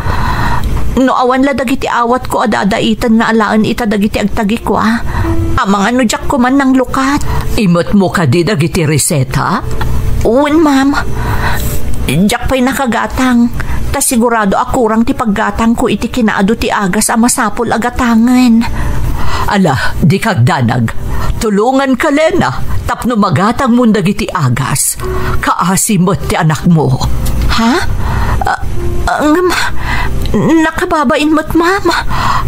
No awan la dagiti awatko a dadaiten nga alaen ita dagiti agtagikua, amangan no diak koman nanglukat. Imetmo kadi dagiti reseta? Wen, ma'am. Diak pay nakagatang, ta sigurado a kurang ti paggatangko iti kinaadu ti agas a masapul a gatangen. Ala, dika agdanag. Tulonganka, Lena, tapno magatangmon dagiti agas. Kaasi met ti anakmo. Ha? Ah, ah, ngem, nakababain met, ma'am.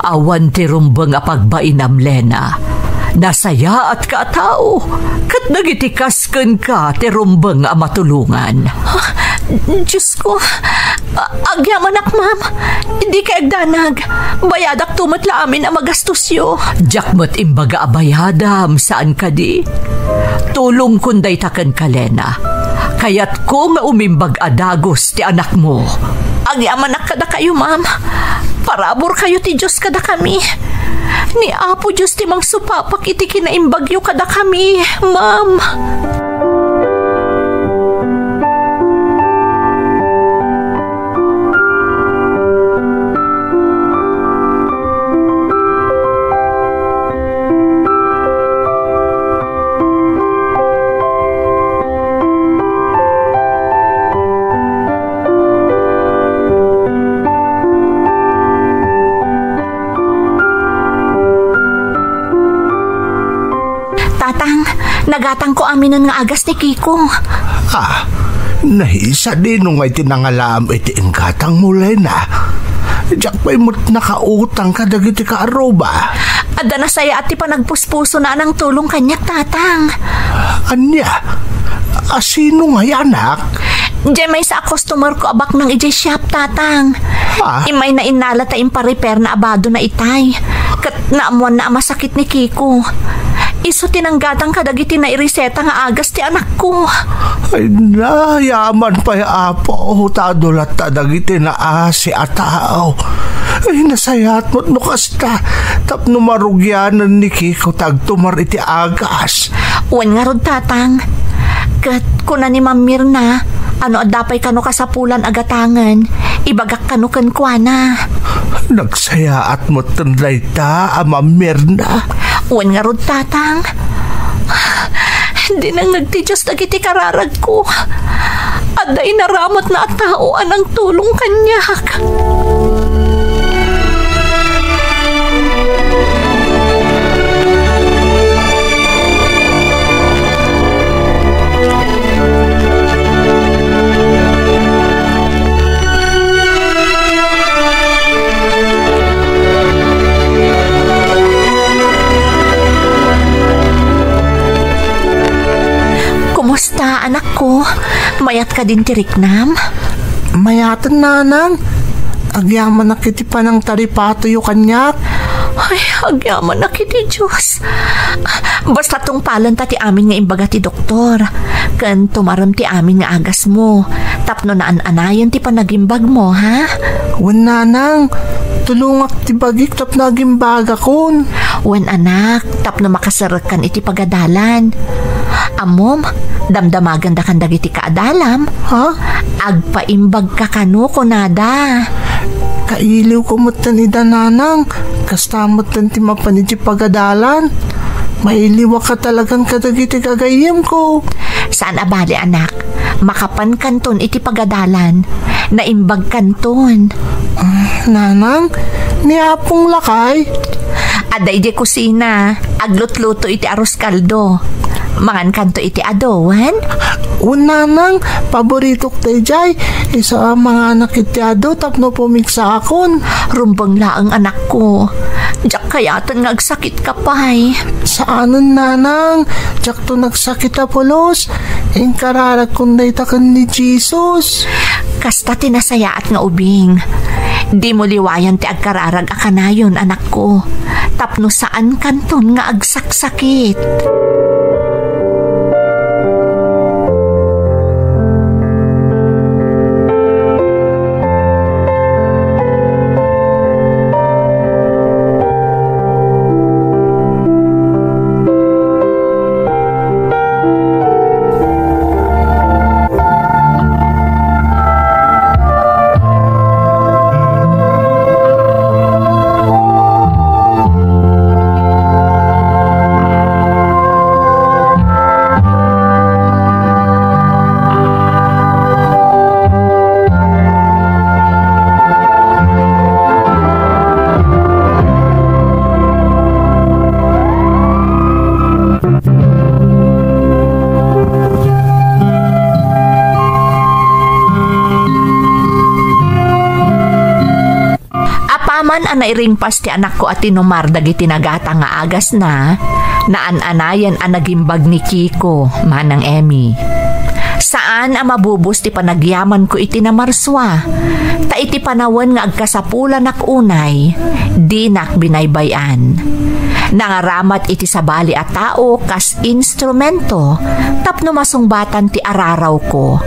Awan ti rumbeng a pagbainam, Lena. Nasayaatka a tao, ket dagiti kas kenka ti rumbeng a matulongan. Ah, Diosko, ah, agyamanak, ma'am. Dika agdanag. Bayadakto met la amin a magastosyo. Diak met imbaga a bayadam, saan kadi? Tulongkon dayta kenka, Lena. Kayatko nga umimbag a dagus ti anakmo. Agyamanak kadakayo, ma'am. Paraburkayo ti Dios kadakami. Ni Apo Dios ti mangsupapak iti kinaimbagyo kadakami, ma'am. Tatang, nagatangko aminen nga agas ni Kiko. Ah, naisadi no ngay ti nangalaam iti inggatangmo, Lena. Diak pay met nakautang kadagiti kaarruba. Adda nasayaat ti panagpuspusona a nangtulong kaniak, Tatang. Ania? A, sino ngay, anak? Diay maysa a customer ko a baknang idiay shop, Tatang. Ah? Imayna innala ta impa-repairna a badona itay. Ket naammoanna a masakit ni Kiko. Isu ti nanggatang kadagiti naireseta nga agas ti anakko. Ay, nayaman pay, Apo, ta adu latta dagiti naasi a tao. Ay, nasayaat met no kasta, tapno marugianen ni Kiko ti agtumar iti agas. Wen ngarud, Tatang. Ket kuna ni Ma'am Mirna, a no adda pay kano kasapulan a gatangen, ibagak kano kenkuana. Nagsayaat metten dayta a Ma'am Mirna. Wen ngarud, Tatang. Dinengngeg ti Dios dagiti kararagko. Adda inaramutna a tao a nangtulong kaniak. Kasta, anakko, mayat kadin ti riknam? Mayaten, nanang. Agyamanak iti panangtaripatoyo kaniak. Ay, agyamanak iti Dios. Basta tungpalenta ti amin nga imbaga ti doktor. Ken tumarem ti amin nga agasmo. Tapno naan-anayen ti panagimbagmo, ha? Wen, nanang. Tulongak ti bagik tapno agimbagakon. Wen, anak, tapno makaserekkan iti pagadalan. Ammom, damdamagendakan dagiti kaadalam. Ha? Agpaimbagka kano, kunada. Kailiwko metten ida, nanang. Kasta metten ti mapan iti pagadalan. Mailiwak a talagan kadagiti gagayyemko. Saan a bale, anak. Makapankanton iti pagadalan. Naimbagkanton. Ah, nanang, ni Apong lakay? Adda idiay kusina, aglutluto iti arroz caldo. Mangankanto iti adu, wen? Wen, nanang, paboritok daydiay. Isu a manganak iti adu tapno pumigsaakon. Rumbeng laeng, anakko. Diak kayaten nga agsakit ka pay. Saanen, nanang. Diakto nagsakit a pulos. Inkararagkon dayta ken ni Jesus. Kasta ti nasayaat nga ubing. Dimo liwayan ti agkararag a kanayon, anakko. Tapno saankanton nga agsaksakit. Apaman a nairingpas ti anakko a tinumar dagiti nagata nga agasna, naan-anayen a nagimbag ni Kiko, Manang Emmy. Saan a mabubos ti panagyamanko iti namarsua, ta iti panawen nga agkasapulanak unay, dinak binaybay-an. Nangaramat iti sabali a tao kas instrumento tapno masungbatan ti ararawko,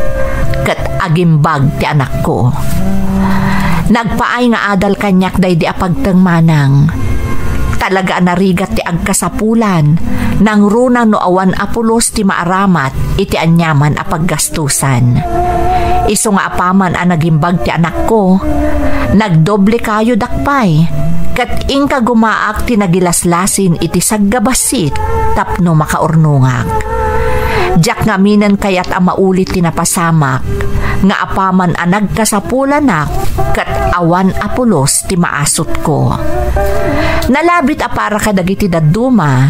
ket agimbag ti anakko. Nagpaay nga adal kaniak daydi a pagteng, manang. Talaga a narigat ti agkasapulan, nangruna no awan a pulos ti maaramat iti aniaman a paggastusan. Isu nga apaman a nagimbag ti anakko, nagdoble kayo dakpay, ket inkagumaak ti nagilaslasin iti saggabassit tapno makaurnongak. Diak ngaminen kayat a mauli ti napasamak, nga apaman a nagkasapulanak ket awan a pulos ti maasutko. Nalabit a para kadagiti dadduma,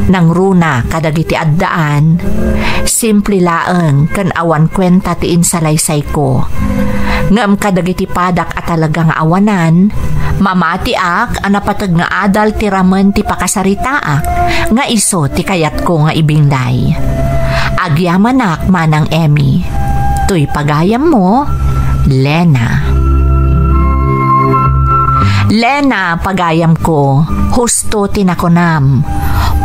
nangruna kadagiti addaan, simple laeng ken awan kuenta ti insalaysayko. Ngem kadagiti padak a talaga nga awanan, mamatiak a napateg nga adal ti ramen ti pakasaritaak nga isu ti kayatko nga ibinglay. Agyamanak, Manang Emmy. Toy pagayammo, Lena. Lena, pagayamko, husto ti nakunam.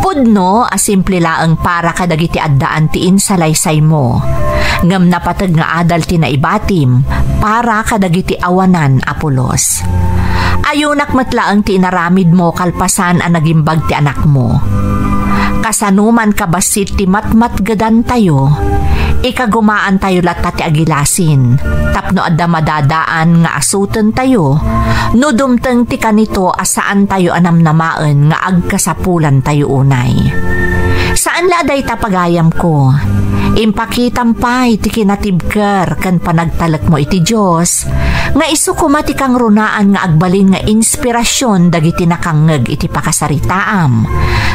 Pudno a simple laeng para kadagiti addaan ti insalaysaymo. Ngem napateg nga adal ti naibatim para kadagiti awanan a pulos. Ayonak met laeng ti inaramidmo kalpasan a nagimbag ti anakmo. Kasano man kabassit ti matmatgedantayo, ikagumaantayo latta ti agilasin tapno adda madadaan nga asutentayo no dumteng ti kanito a saantayo a namnamaen nga agkasapulantayo unay. Saan la a dayta, pagayamko. Impakitam pay ti kinatibker ken panagtalekmo iti Dios nga isu koma ti kangrunaan nga agbalin nga inspirasion dagiti nakangngeg iti pakasaritaam,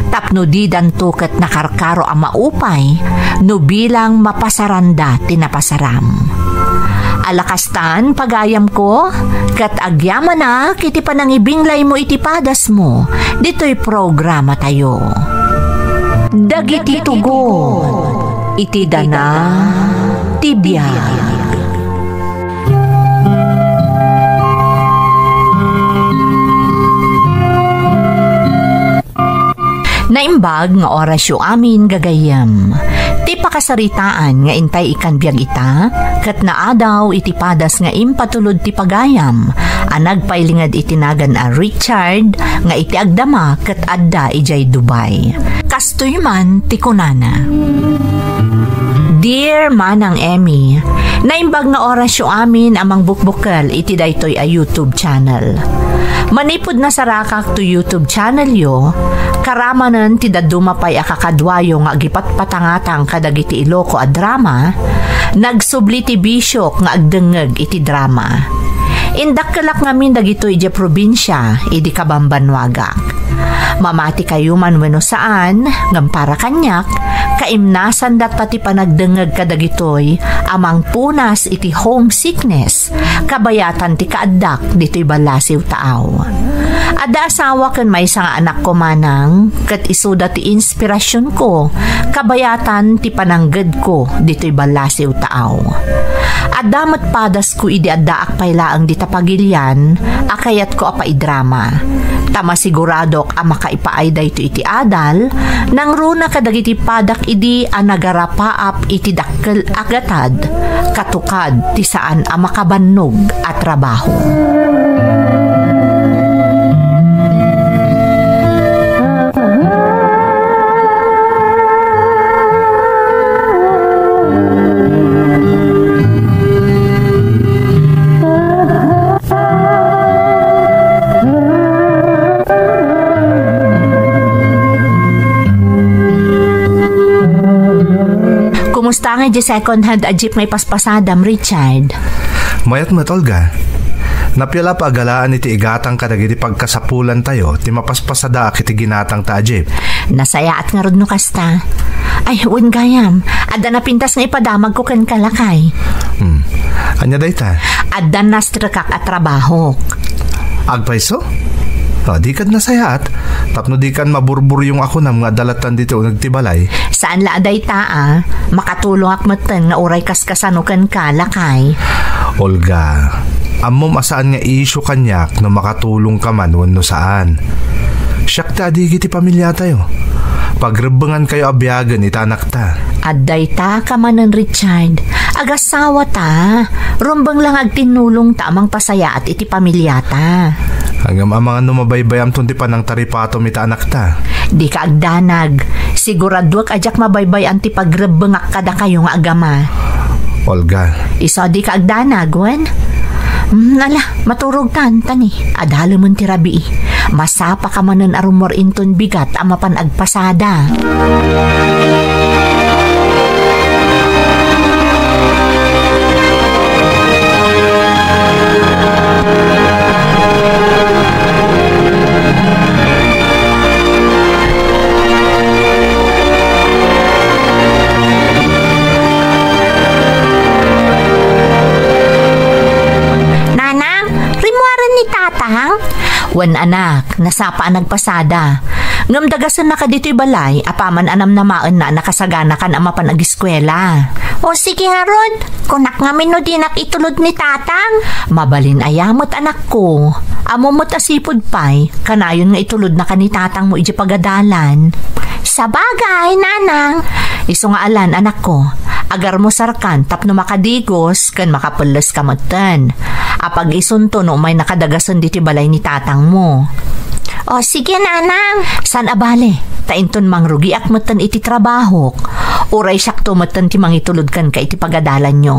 tapno didanto ket nakarkaro a maupay no bilang mapasaranda ti napasaram. Ala kastan, pagayamko, ket agyamanak iti panangibinglaymo iti padasmo ditoy programatayo. Dagiti tugon. Iti dana ti biag. Naimbag nga orasyo amin, gagayyem. Ti pakasaritaan nga intay ikan biag ita, ket naadaw iti padas nga impatulod ti pagayam a nagpailinged iti nagan a Richard nga iti agdama ket adda idiay Dubai. Kastoy man ti kunana. Dear Manang Emmy, naimbag nga orasyo amin a mangbukbukel iti daytoy a YouTube channel. Manipud nasarakak to YouTube channel yo, karamanen ti dadduma pay a kakaduayo nga agipatpatangatang kadagiti Iloko a drama, nagsubli ti bisiok nga agdengngeg iti drama. Indakkelak ngamin dagitoy idiay probinsia idi kabambannuagak. Mamatikayo man wenno saan, ngem para kaniak, kaimnasan latta ti panagdengngeg kadagitoy a mangpunas iti homesickness, kabayatan ti kaaddak ditoy ballasiw taaw. Adda asawa ken maysa nga anakko manang, ket isuda ti inspirasionko, kabayatan ti pananggedko ditoy ballasiw taaw. Adda met padasko idi addaak pay laeng dita pagilian a kayatko a paidrama. Ta masiguradok a makaipaay daytoy iti adal, nangruna kadagiti padak idi a nagarapaap iti dakkel a gatad, katukad ti saan a makabannog a trabaho. Kumusta nga di second hand a jeep nga ipaspasadam, Richard? Mayat met, Olga. Napia la pagalaan iti igatang kadagiti pagkasapulantayo ti mapaspasadaak iti ginatangta a jeep. Nasayaat ngarud no kasta. Ay, wen gayam, adda napintas nga ipadamagko kenka, lakay. Hmm. Ania dayta? Adda nastrekak a trabahok. Agpayso? Ah, dikan nasayaat, tapno dikan maburburyong a kunam nga adda lattan ditoy uneg ti balay. Saan la a dayta, a. Makatulongak metten nga uray kaskasano kenka, lakay. Olga, ammom a saan nga issue kaniak no makatulongka man wenno saan. Siak ti adigi ti pamiliatayo. Pagrebbengankayo a biagen ita anakta. Adda ita ka manen, Richard. Agasawata. Rumbeng la nga agtinnulongta a mangpasayaat iti pamiliata. Ngem amangan no mabaybay-amton ti panangtaripatom ita anakta. Dika agdanag. Siguraduek a diak mabaybay-an ti pagrebbengak kadakayo nga agama. Olga. Isu a dika agdanag, wen? Hmm, ala, maturogkan, ta ni, adalemen ti rabii. Masapaka manen a rummuar inton bigat a mapan agpasada. Nanang, rimmuaren ni Tatang? Wen, anak, nasapa a nagpasada. Ngem dagasennaka ditoy balay, apaman a namnamaenna a nakasaganakan a mapan agiskuela. O, sige ngarud, kunak ngamin no dinak itulod ni Tatang. Mabalin aya met, anakko. Ammom met a sipud pay, kanayon nga itulodnaka ni Tatangmo idiay pagadalan. Sabagay, Nanang. Isu nga alan, anakko. Agarmusarkan tapno makadigos ken makapelleska metten. Apag-isunto no umaynaka dagasen ditoy balay ni Tatangmo. O, sige, Nanang. Saan a bale, ta inton mangrugiak metten iti trabahok, uray siakto metten ti mangitulod kenka iti pagadalanyo.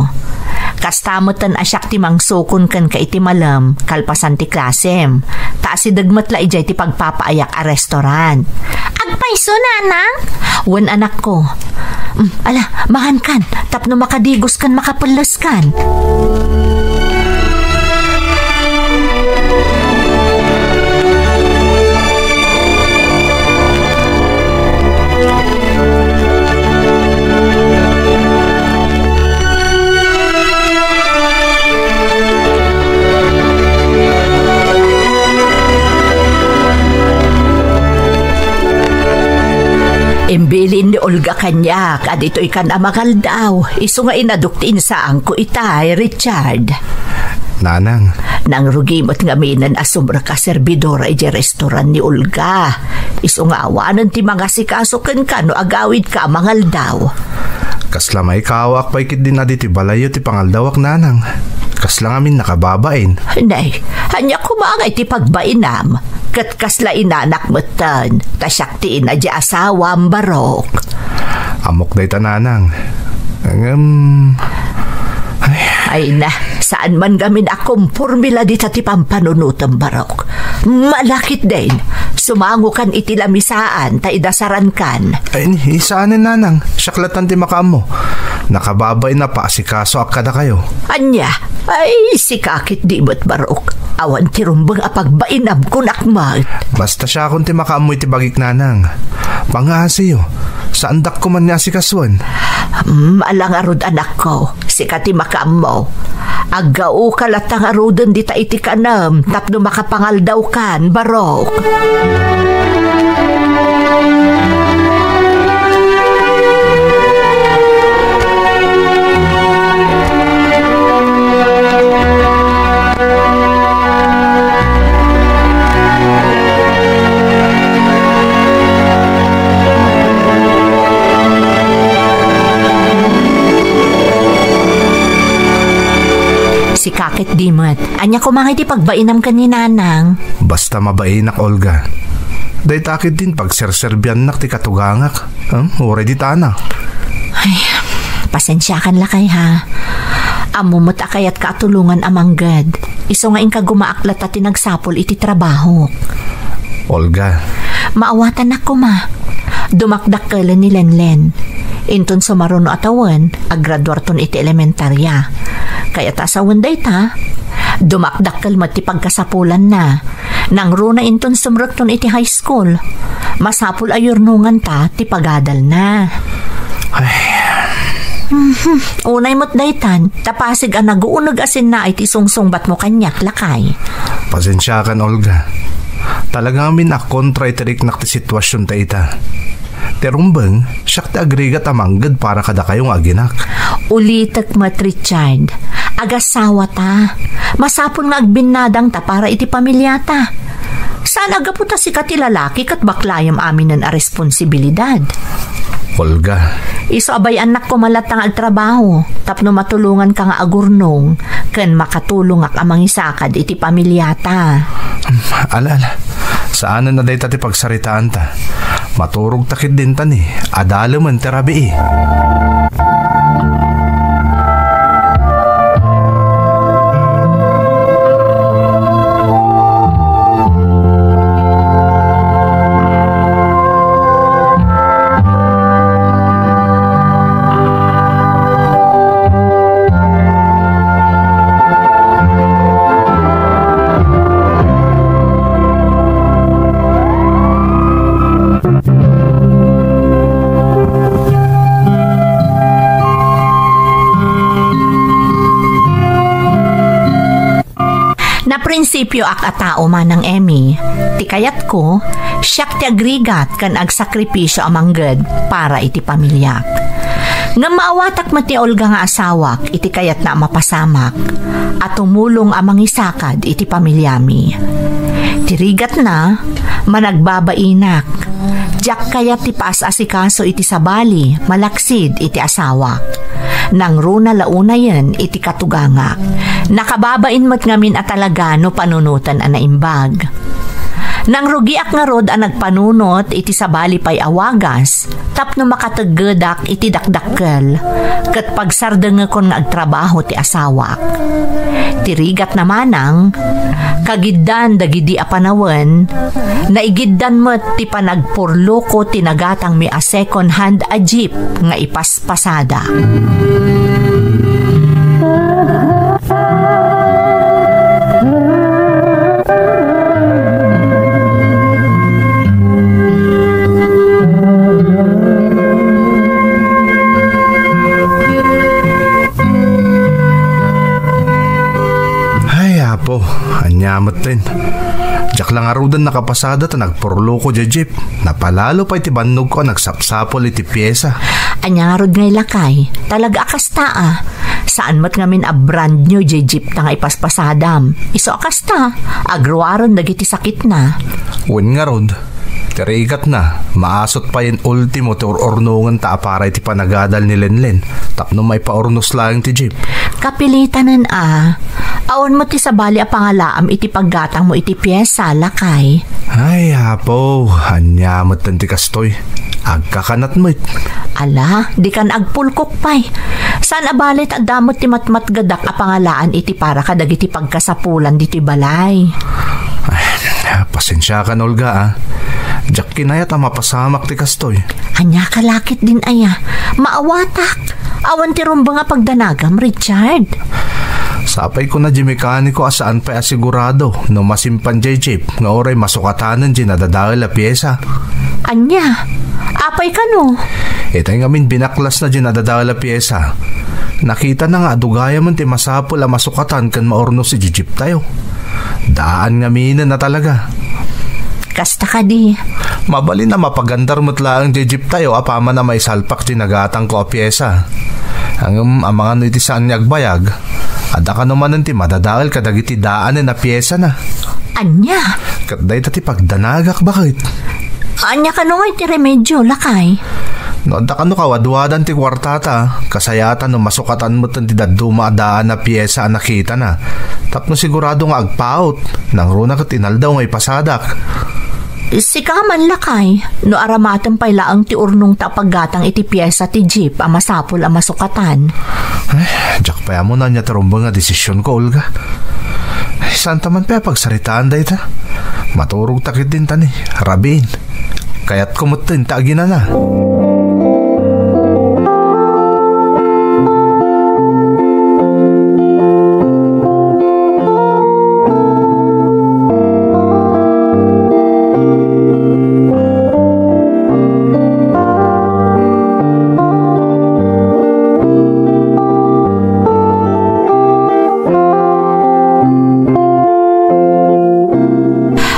Kasta metten a siak ti mangsukon kenka iti malem kalpasan ti klasem, ta asideg met la idiay ti pagpapaayak a restaurant. Agpayso, Nanang? Wen, anakko. Mm, ala, mangankan, tapno makadigos ken makapelleskan. Imbilin ni Olga, kaniak a ditoykan a mangaldaw, isu nga inadok ti insaangko itay, Richard. Nanang. Nangrugi met ngaminen a sumrek a serbidora idiay restoran ni Olga. Isu nga awanen ti mangasikaso kenka no agawidka a mangaldaw. Kasla maikawak pay ketdin a ditoy balayyo ti pangaldawak, Nanang. Kasla ngamin nakababain. Nay, ania koma ngay ti pagbainam? Ket kasla inanak metten, ta siak ti ina diay asawam, Barok. Ammok dayta, Nanang. Ngem, ay. Ay na, saan man ngamin a komporme la dita ti pampanunotem, Barok. Malakit din, sumangokan iti lamisaan ta idasarankan. Ay, ni, saanen, Nanang. Siak lattan ti makaammo. Nakababain a paasikasoak kadakayo. Ania? Ay, sika ketdi met, Barok. Awan ti rumbeng a pagbainam, kunak met. Basta siakon ti makaammo iti bagik, Nanang. Pangaasiyo, saandak koma nga asikasuen. Mm, ala ngarud, anakko. Sika ti makaammo. Aggaoka latta ngaruden dita iti kanem tapno makapangaldawkan, Barok. Sika ketdi met. Ania koma ngay ti pagbainam ken ni Nanang? Basta mabainak, Olga. Dayta ketdin pagserserbiannak ti katugangak. Hmm? Uray ditana. Ay, pasensiakan lakay, ha. Ammo met a kayatka a tulongan a mangged. Isu nga inkagumaak latta ti nagsapul iti trabahok. Olga. Maawatanak koma. Dumakdakkelen ni Lenlen. Inton sumaruno a tawen, aggraduarton iti elementarya. Kayat a sawen dayta, dumakdakkel met ti pagkasapulanna. Nangruna inton sumrekton iti high school. Masapul a yurnonganta ti pagadalna. Ay. Mhm. Unay met daytan, ta pasig a naguuneg a sinnaay ti sungsungbatmo kaniak, lakay. Pasensiakan, Olga. Talaga ngamin a kontra iti riknak ti situasionta ita. Ti rumbeng, siak ti agrigat a mangged para kadakayo nga aginak. Ulitek met, Richard. Agasawata. Masapul nga agbinnadangta para iti pamiliata. Saan a gapu ta sika ti lalaki ket baklayem aminen a responsibilidad. Olga. Isu a bay-annak koma latta nga agtrabaho tapno matulonganka nga agurnong ken makatulongak a mangisakad iti pamiliata. Ala, ala. Saanen a dayta ti pagsaritaanta. Maturogta ketdin ta ni, adalemen ti rabii. Naprinsipioak a tao, Manang Emmy. Ti kayatko, siak ti agrigat ken agsakripisio a mangged para iti pamiliak. Ngem maawatak met ni Olga nga asawak iti kayatna a mapasamak, a tumulong a mangisakad iti pamiliami. Ti rigatna, managbabainak. Diak kayat ti paas-asikaso iti sabali, malaksid iti asawak. Nangruna la unayen iti katugangak. Nakababain met ngamin a talaga no panunoten a naimbag. Nangrugiak ngarud a nagpanunot iti sabali pay a wagas tapno makateggedak iti dakdakkel ket pagsardengekon nga agtrabaho ti asawak. Ti rigatna manang, kagiddan dagidi a panawen, naigiddan met ti panagpurloko ti nagatangmi a second hand a jeep nga ipaspasada. Ay, Apo, ania metten. Diak Nangaruden nakapasada ta nagpurloko diay jeep. Napalalo pay ti bannogko a nagsapsapul iti piesa. Ania ngarud ngay, lakay? Talaga a kasta a. Saan met ngamin a brand new diay jeep ta nga ipaspasadam. Isu a kasta, agruaren dagiti sakitna. Wen ngarud, ti rigatna, maasut pay ultimo ti ur-urnongen ta a para iti panagadal ni Lenlen tapno maipaurnos laeng ti jeep. Kapilitanen a. Awan met ti sabali a pangalaam iti paggatangmo iti piesa, lakay. Ay, Apo, ania metten ti kastoy? Agkakanat met. Ala, dikan agpulkok pay. Saan a bale ta adda met ti matmatgedak a pangalaan iti para kadagiti pagkasapulan ditoy balay. Ay, pasensiakan, Olga, a. Diak kinayat a mapasamak ti kastoy. Ania ka la ketdin aya? Maawatak. Awan ti rumbeng a pagdanagam, Richard. Sapay kuna diay mekaniko a saan pay a sigurado no masimpan diay jeep nga uray masukatanen diay nadadael a piesa. Ania? Apay kano? Itay ngamin binaklasna diay nadadael a piesa. Nakitana nga adu gayamen ti masapul a masukatan ken maurnos idiay jeeptayo. Daan ngaminen a talaga. Kasta kadi. Mabalin a mapagandar met laeng diay jeeptayo apaman a maisalpak diay nagatangko a piesa. Ngem amangan no iti saan nga agbayag, adda kano manen ti madadael kadagiti daanen a piesana. Ania? Ket dayta ti pagdanagak, baket. Ania kano ngay ti remedio, lakay? No adda kano kawadwadan ti kuartata, kasayatan no masukatan metten ti dadduma a daan a piesa a nakitana. Tapno sigurado nga agpaut, nangruna ket inaldaw nga ipasadak. Sika man, lakay, no aramatem pay laeng ti urnongta a paggatang iti piesa ti jeep a masapul a masukatan. Ay, diak pay ammo no ania ti rumbeng a desisionko, Olga. Ay, saanta man pay a pagsaritaan dayta? Maturogta ketdin ta ni, rabiin. Kayatko metten ta aginana.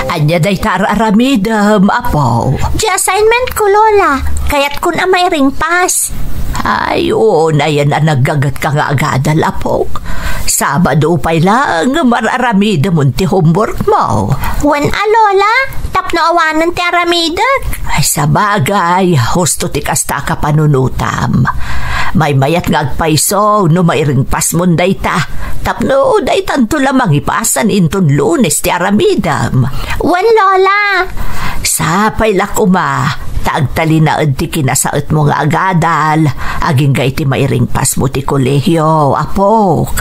Ania dayta ar-aramidem, Apo? Ti assignment ko, Lola. Kayatkon a mairingpas. Ay, unayen a naggagetka nga agadal, Apok. Sabado pay laeng nga ar-aramidemon ti homework mo. Wen a, Lola, tapno awanen ti aramidek. Ay, sabagay, husto ti kasta a kapanunotam. Maymayat nga agpayso no mairingpasmon dayta. Tapno daytanto la mangipasan inton Lunes ti aramidem. Wen, Lola. Sapay la koma, ta agtalinaed ti kinasaetmo nga agadal, agingga iti mairingpasmo ti kolehio, Apok.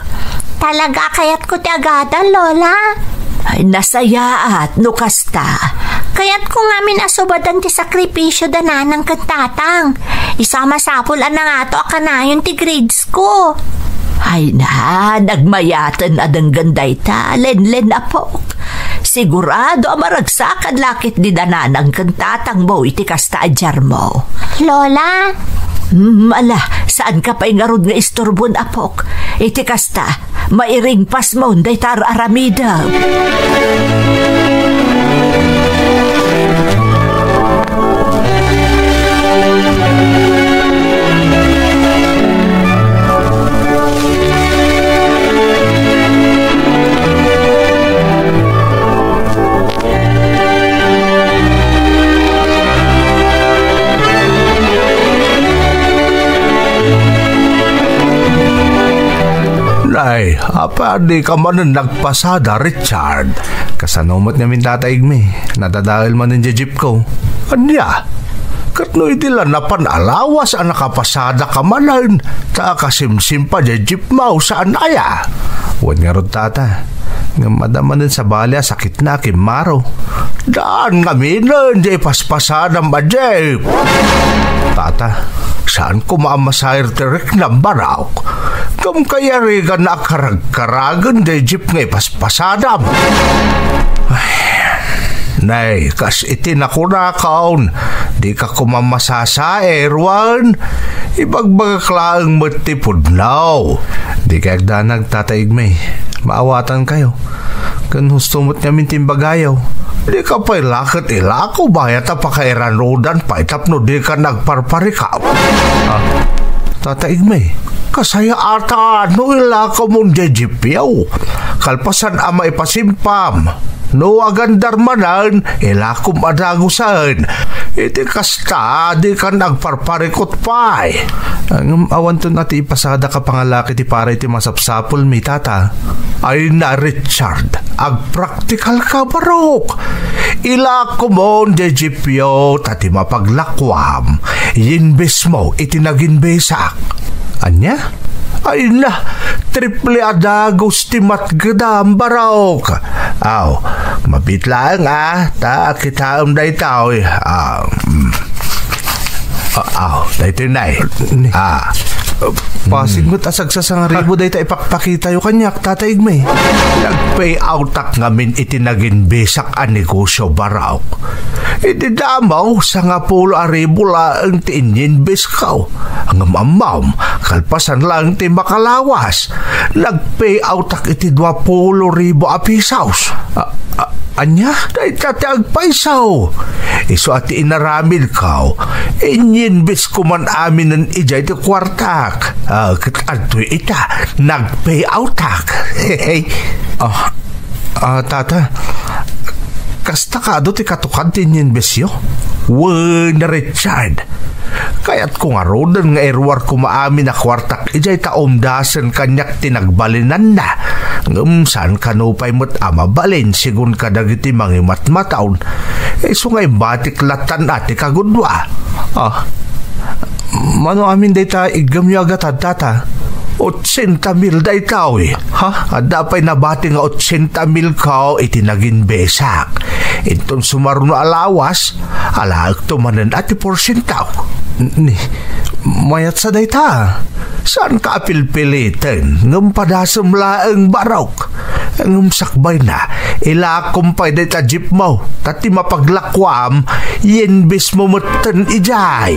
Talaga a kayatko ti agadal, Lola. Ay, nasayaat no kasta. Kayatko ngamin a subadan ti sakripisio da nanang ken tatang. Isu a masapul a nangato a kanayon ti grades ko. Ay na, nagmayaten a denggen dayta, Lenlen, Apok. Sigurado a maragsakan la ketdi da nanang ken tatangmo iti kasta a diarmo. Lola? Hmm, ala, saanka pay ngarud nga isturbon, Apok. Iti kasta, mairingpasmon dayta ar-aramidem. Nay, apay a dika manen nagpasada, Richard? Kasano met ngamin, Tata Igme? Nadadael manen diay jeepko. Ania? Ket no idi la napan a lawas a nakapasadaka manen, ta akasimsim pay diay jeepmo, saan aya? Wen ngarud, Tata. Ngem adda manen sabali a sakitna a kimmaro. Daan ngaminen diay paspasadam a jeep. Tata, saan koma a masair ti riknam, manok. Ngem kayariganna a karagkaragen diay jeep nga ipaspasadam. Ay, nay, kas iti nakunakon, dika koma masasair, wen? Ibagbagak laeng met ti pudno. Dika agdanag, Tata Igme. Maawatankayo. Ken husto met ngamin ti imbagayo. Dika pay la ket ilakom aya ta pakairanudan pay tapno dika nagparparikam. Ah, Tata Igme, kasayatan no ilakomon diay jeepyo. Kalpasan a maipasimpam. No agandar manen, ilakom a dagusen. Iti kasta, dika nagparparikot pay. Ngem awanton a ti ipasadak a pangalaki ti para iti masapsapulmi, Tata. Ay na, Richard, agpraktikalka, barok. Ilakomon diay jeepyo ta ti mapaglakuam, yinbesmo iti naginbesak. Ania? Ay na, triple a dagus ti matgedam, barok. Aw, mabiit laeng a, ta kitaem daytoy. Ah, mm. Ah, aw, daytoy nay. Ni- Ah. Pasig met a sagsasangaribo dayta ipakpakitayo kaniak, Tata Igme. Nagpayoutak ngamin iti naginbesak a negosyo, barok. Iti damo, sangapulo a ribu laeng ti inyinbesko. Ngem ammom, kalpasan laeng ti makalawas, nagpayoutak iti duapulo ribu a pesos. A, a, ania? Dayta ti agpayso. Isu a ti inaramidko, inyinbesko man aminen idiay ti kuartak. Ah, ket adtoy ita, nagpayoutak. Ah, Ah, Tata, kasta kado ti katukad ti inyinbesyo? Wen, Richard, kayatko ngaruden nga iruarko amin a kuartak idiay ta umdasen kaniak ti nagbalinanna. Ngem saan kano pay met a mabalin sigun kadagiti mangimatmataon. Isu nga imbatik lattan a ti kagudua. Ah, Mano amin dayta iggamyo a gatad, Tata? Otsenta mil daytoy. Ha? Adda pay nabati nga otsenta milko iti naginbesak. Inton sumaruno a lawas, alaekto manen a ti porsiento. Ni, mayatsa dayta. Saanka a pilpiliten, ngem padasem laeng, barok. Ngem sakbayna, ilakom pay dayta jeepmo, ta ti mapaglakuam, yinbesmo metten idiay.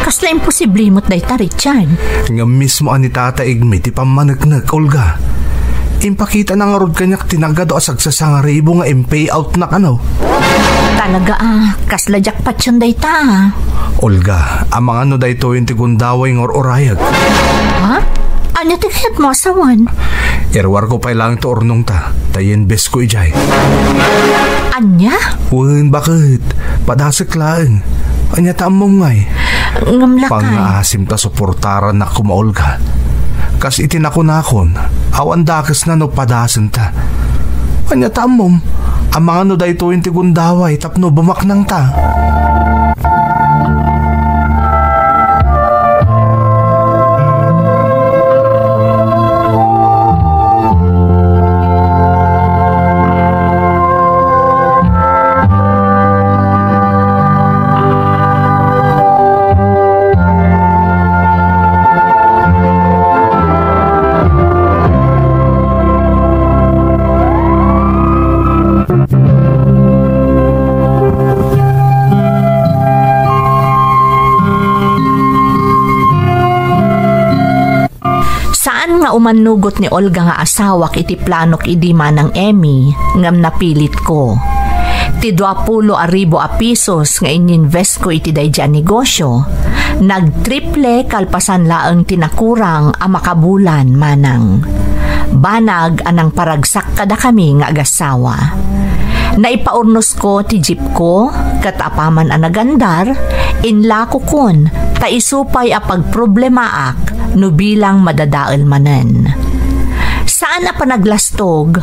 Kasla imposible met dayta, Richard. Ngem mismo a ni Tata Igme ti pammaneknek, Olga. Impakitana ngarud kaniak ti nagadu a sagsasangaribo nga in-payoutna kano. Talaga a, kasla jackpot yon dayta a. Olga, amangan no daytoyen ti gundaway nga ur-urayek. Ha? Ania ti kayatmo a sawen? Iruarko pay laeng ti urnongta, ta yinbesko idiay. Ania? Wen, baket. Padasek laeng. Ania ta ammom ngay? Ngem lakay. Pangngaasim ta suportarannak koma, Olga. Kas iti nakunakon, awan dakesna no padasenta. Ania ta ammom, amangan no daytoyen ti gundaway tapno bumaknangta. Saan nga umannugot ni Olga nga asawak iti planok idi Manang Emmy, ngem napilitko. Ti duapulo a ribu a pesos nga inyinvestko iti daydi a negosio, nagtriple kalpasan laeng ti nakurang a makabulan, Manang. Banag a nangparagsak kadakami nga agassawa. Naipaurnosko ti jeepko, ket apaman a nagandar, inlakokon, ta isu pay a pagproblemaak no bilang madadael manen. Saan a panaglastog,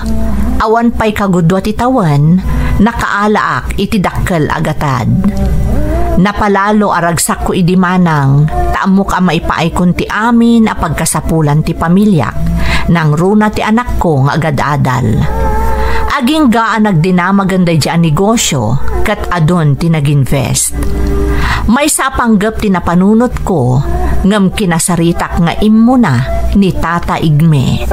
awan pay kagudua ti tawen, nakaalaak iti dakkel a gatad. Napalalo a ragsakko idi Manang, ta ammok a maipaaykon ti amin a pagkasapulan ti pamiliak, nangruna ti anakko nga agad-adal. Agingga a nagdinamagen daydi a negosyo ket adun ti nag-invest. Maysa a panggep ti napanunotko ngem kinasaritak nga immuna ni Tata Igme.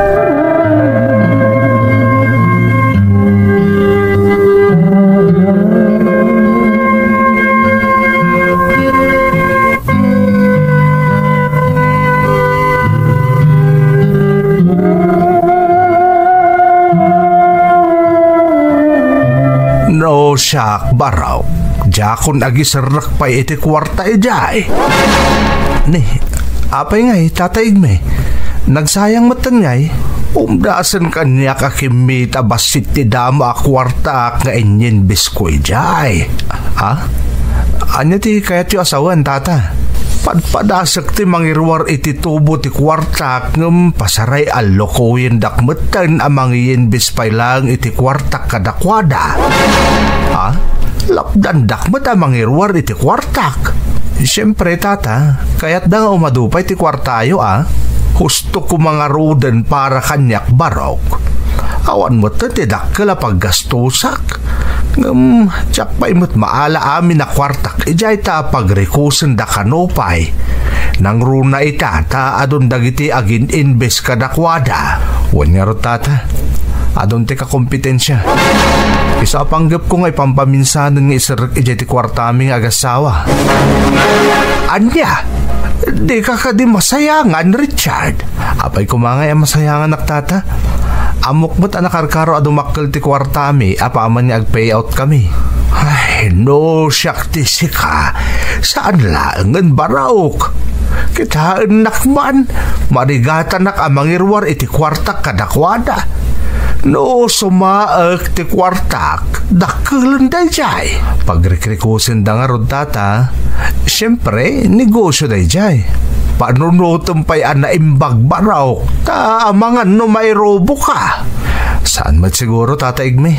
No siak, Barok, diakon agiserrek pay iti kuarta idiay. Ni, apay ngay, Tata Igme? Nagsayang metten ngay? Umdasen kaniak a kimmita bassit ti damo a kuartaak nga inyinbesko idiay. Ha? Ania ti kayatyo a sawen, Tata? Padpadasek ti mangiruar iti tubo ti kuartak ngem pasaray a lokoyendak metten a mangiinbes pay laeng iti kuartak kadakuada. Ha? Lapdandak met a mangiruar iti kuartak. Siempre, Tata, kayatda nga umadu pay ti kuartayo a. Husto koma ngaruden para kaniak, Barok. Awan met ti dakkel a paggastosak. Ngem, diak pay met maala amin a kuartak idiay ta pagrikusen da kano pay. Nangruna ita ta adun dagiti agin-inbes kadakuada. Wen ngarud, Tata, adun ti kakompetensia. Isu a panggepko nga ipampaminsanen nga iserrek idiay ti kuartami nga agassawa. Ania? Dika kadi masayangan, Richard? Apay koma ngay a masayanganak, Tata? Ammok met a nakarkaro a dumakkel ti kuartami apaman nga agpayout kami. Ay, no siak ti sika, saan laengen, Barok. Kitaennak man, marigatanak a mangiruar iti kuartak kadakuada. No sumaek ti kuartak, dakkelen daydiay. Pagrikrikusen da ngarud, Tata, siempre, negosyo daydiay. Panunotem pay a naimbag, Barok, ta amangan no mairuboka. Saan met siguro, Tata Igme?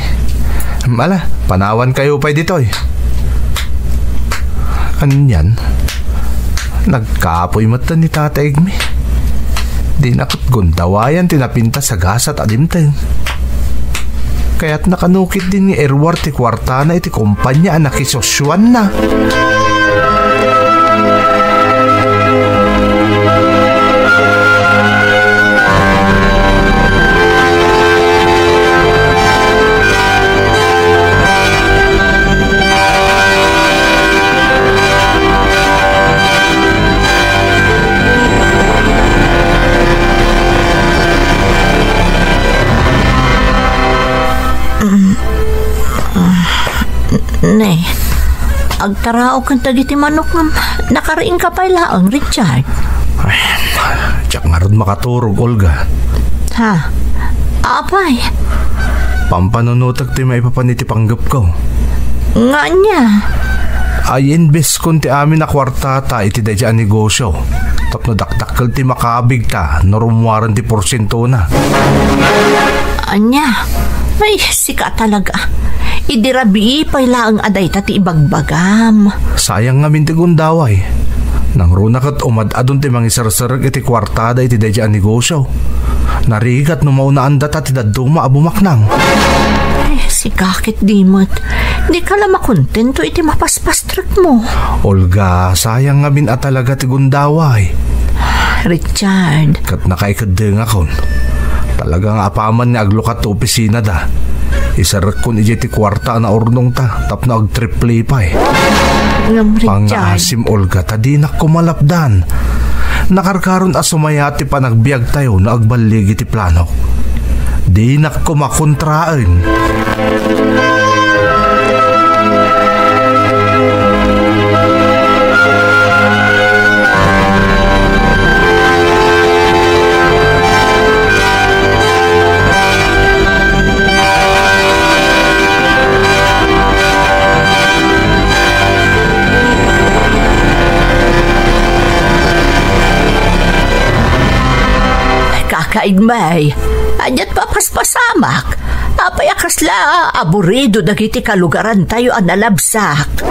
Ala, panawankayo pay ditoy. Anian? Nagkapoy met ni Tata Igme. Dina ket gundawayan ti napintas a gasat a dimteng. Kayatna kano ketdin nga iruar ti kuartana iti kompania a nakisosyuanna. Mm. Ah, ne, agtaraoken dagiti manok ngem nakariingka pay laeng, Richard. Ay, diak ngarud makaturog, Olga. Ha? Apay? Pampanunotek ti maipapan iti panggepko. Nga ania? Ay, inbeskon ti amin a kuartata iti daydiay a negosyo. Tapno dakdakkel ti makabigta no rummuaren ti porsientona. Ania? Ay, sika talaga. Idi rabii pay laeng a dayta ti ibagbagam. Sayang ngamin ti gundaway. Nangruna ket umad-adun ti mangiserserrek iti kuartada iti daydiay a negosyo. Narigat no maunaandata ti dadduma a bumaknang. Ay, sika ket di met. Dika la makontento iti mapaspastrekmo. Olga, sayang ngamin a talaga ti gundaway. Richard. Ket nakaikeddengakon. Talaga nga apaman nga aglukat ti opisinada, iserrekkon idiay ti kuarta a naurnongta tapno agtriple pay. Ngem, Richard. Pangngaasim, Olga, ta dinak koma malapdan. Nakarkaron a sumayat ti panagbiagtayo no agballigi ti planok. Dinak koma kontraen. Kaka Igmay, ania't papaspasamak? Apay a kasla aburido dagiti kalugarantayo a nalabsak?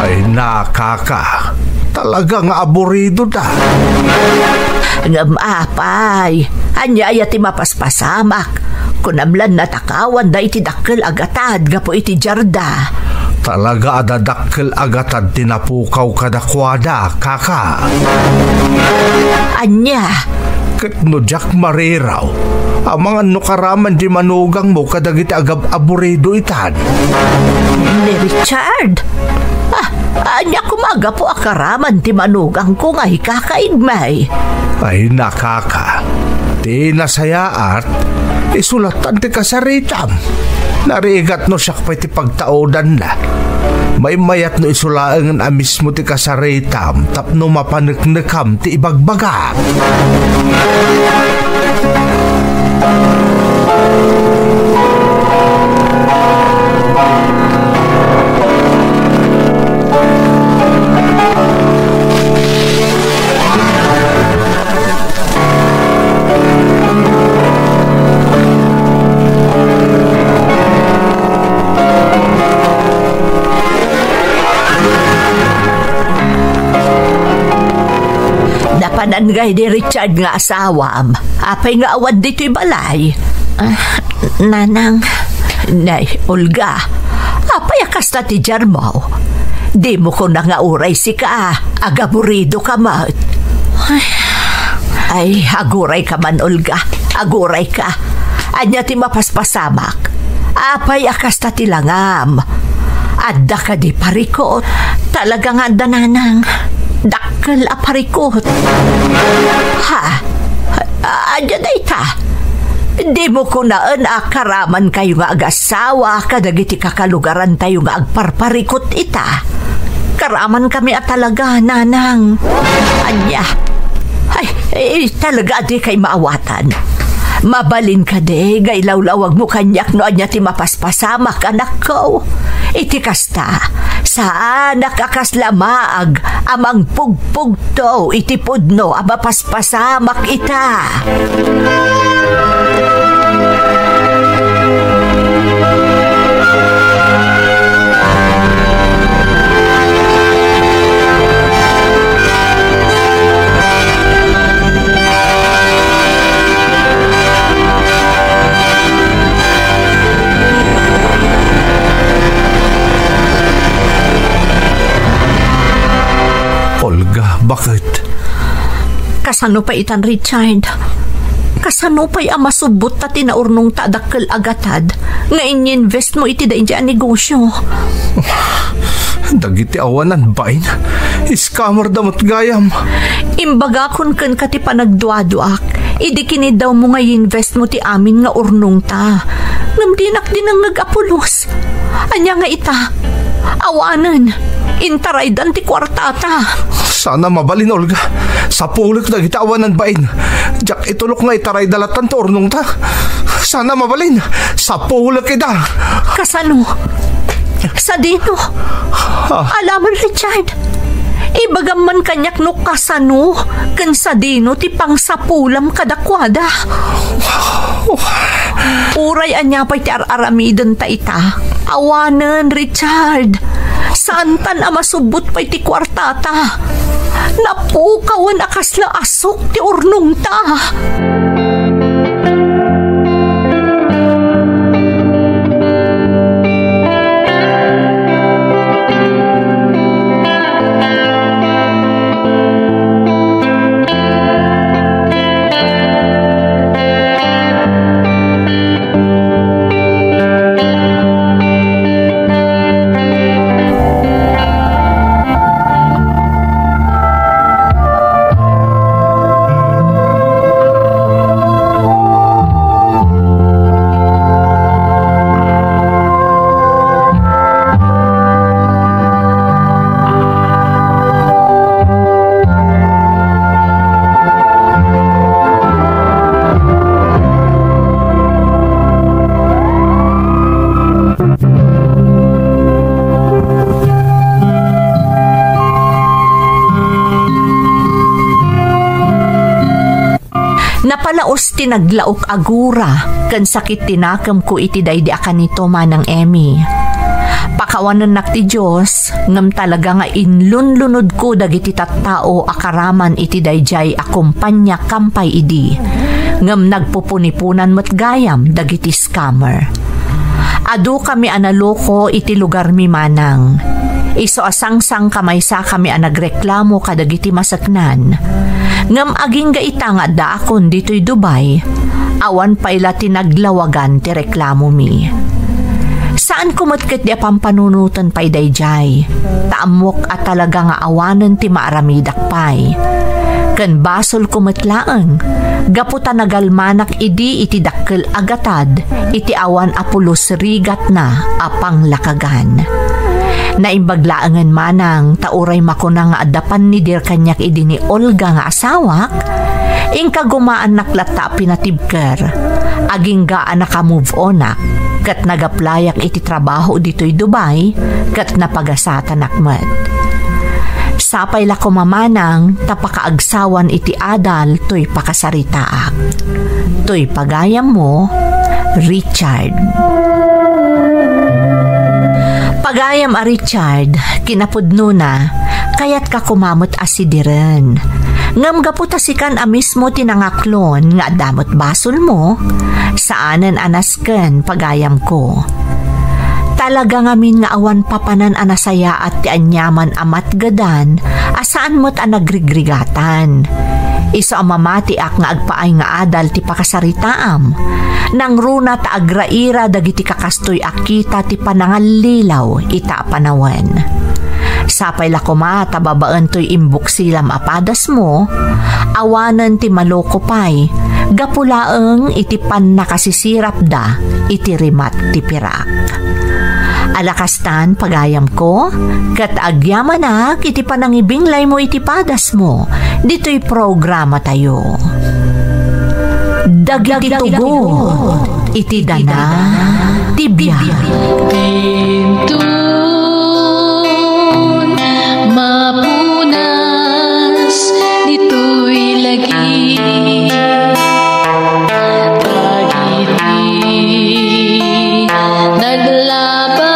Ay, na, kaka. Talaga nga aburido da. Ngem apay, ania aya ti mapaspasamak? Kunam la a natakawan da iti dakkel a gatad gapu iti jarda. Talaga a dadakkel a gatad ti napukaw kadakuada, kaka. Ania? Ket no diak mariraw, amangan no karaman ti manugangmo kadagiti agab-aburido itan. Ni Richard? Ah, ania koma gapu a karaman ti manugangko nga ikakaigmay? Ay, nakaka. Ti nasayaat, isulatan ti kasaritam. Narigat no siak pay ti pagtaudanna. Maymayat no isu laengen a mismo ti kasaritam tapno mapaneknekam ti ibagbagak. Napanan ngay ni Richard nga asawam? Apay nga awan ditoy balay? Ah, Nanang. Nay, Olga, apay a kasta ti jarmo? Dimo kuna nga uray sika, agaburidoka met. Ay, agurayka man, Olga. Agurayka. Ania ti mapaspasamak? Apay a kasta ti langam? Adda kadi parikut? Talaga nga adda, Nanang. Dakkel a parikut. Ha? A-, ania dayta? Dimo kunaen a karamankayo nga agassawa kadagiti kakalugarantayo nga agparparikut ita? Karamankami a talaga, Nanang. Ania? Ay, eh, talaga a dikay maawatan. Mabalin kadi nga ilawlawagmo kaniak no ania ti mapaspasamak, anakko? Iti kasta, saanak a kasla maag a mangpugpugto iti pudno a mapaspasamak ita. Olga, baket? Kasano pay itan, Richard? Kasano pay a masubbot ta ti naurnongta a dakkel a gatad nga inyinvestmo iti daydiay a negosio? Dagiti awanan bain, scammerda met gayam. Imbagakon kenka ti panagduaduaak idi kiniddawmo nga i-investmo ti amin nga urnongta. Ngem dinak dinengngeg a pulos. Ania nga ita? Awanen, intaraydan ti kuartata. Saan a mabalin, Olga. Sapulek dagiti awanan bain. Diak itulok nga itarayda lattan ti urnongta. Saan a mabalin. Sapulek ida. Kasano? Sadino? Ah. Alaman, Richard. Ibagam man kaniak no kasano ken sadino ti pangsapulam kadakuada. Uray ania pay ti ar-aramidenta ita, awanen, Richard. Saantan a masubbot pay ti kuartata. Napukawen a kasla asuk ti urnongta. Napalaos ti naglaok a gura ken sakit ti nakemko iti daydi a kanito, Manang Emmy. Pakawanennak ti Dios, ngem talaga nga inlunlunodko dagiti tattao a karaman iti daydiay a kompania kampay idi. ngem nagpupuniponan met gayam dagiti scammer. Adukami a naloko iti lugarmi, manang. Isu a sangsangkamaysakami a nagreklamo kadagiti maseknan. Ngem agingga ita nga addaakon ditoy Dubai, awan pay la ti naglawagan ti reklamomi. Saanko met ketdi a pampanunoten pay daydiay, ta ammok a talaga nga awanen ti maaramidak pay. Ken basolko met laeng, gapu ta nagalmanak idi iti dakkel a gatad iti awan a pulos rigatna a panglakagan. Naimbag laengen manang ta uray makuna nga adda pannidir kaniak idi ni Olga nga asawak, inkagumaannak latta a pinatibker. Agingga a naka-move onak, ket nagaplayak iti trabaho ditoy Dubai, ket napagasatanak met. Sapay la koma manang ta pakaagsawan iti adal toy pakasaritaak. Toy pagayammo, Richard. Pagayam a Richard, kinapudnona, kayatka koma met a sidiren. Ngem gapu ta sikan a mismo ti nangaklon nga adda met basolmo, saanen a nasken, pagayamko. Talaga ngamin nga awan papanan a nasayaat ti aniaman a matgedan a saan met a nagrigrigatan. Isu a mamatiak nga agpaay nga adal ti pakasaritaam, nangruna ta agraira dagiti kakastoy a kita ti panangallilaw ita a panawen. Sapay la koma ta babaen toy imbuksilam a padasmo, awanen ti maloko pay, gapu laeng iti pannakasisirapda iti rimat ti pirak. Ala kastan, pagayamko, ket agyamanak iti panangibinglaymo iti padasmo ditoy programatayo. Dagiti tugot iti dana ti biag. Inton mapunas ditoy lagi, dagiti naglaban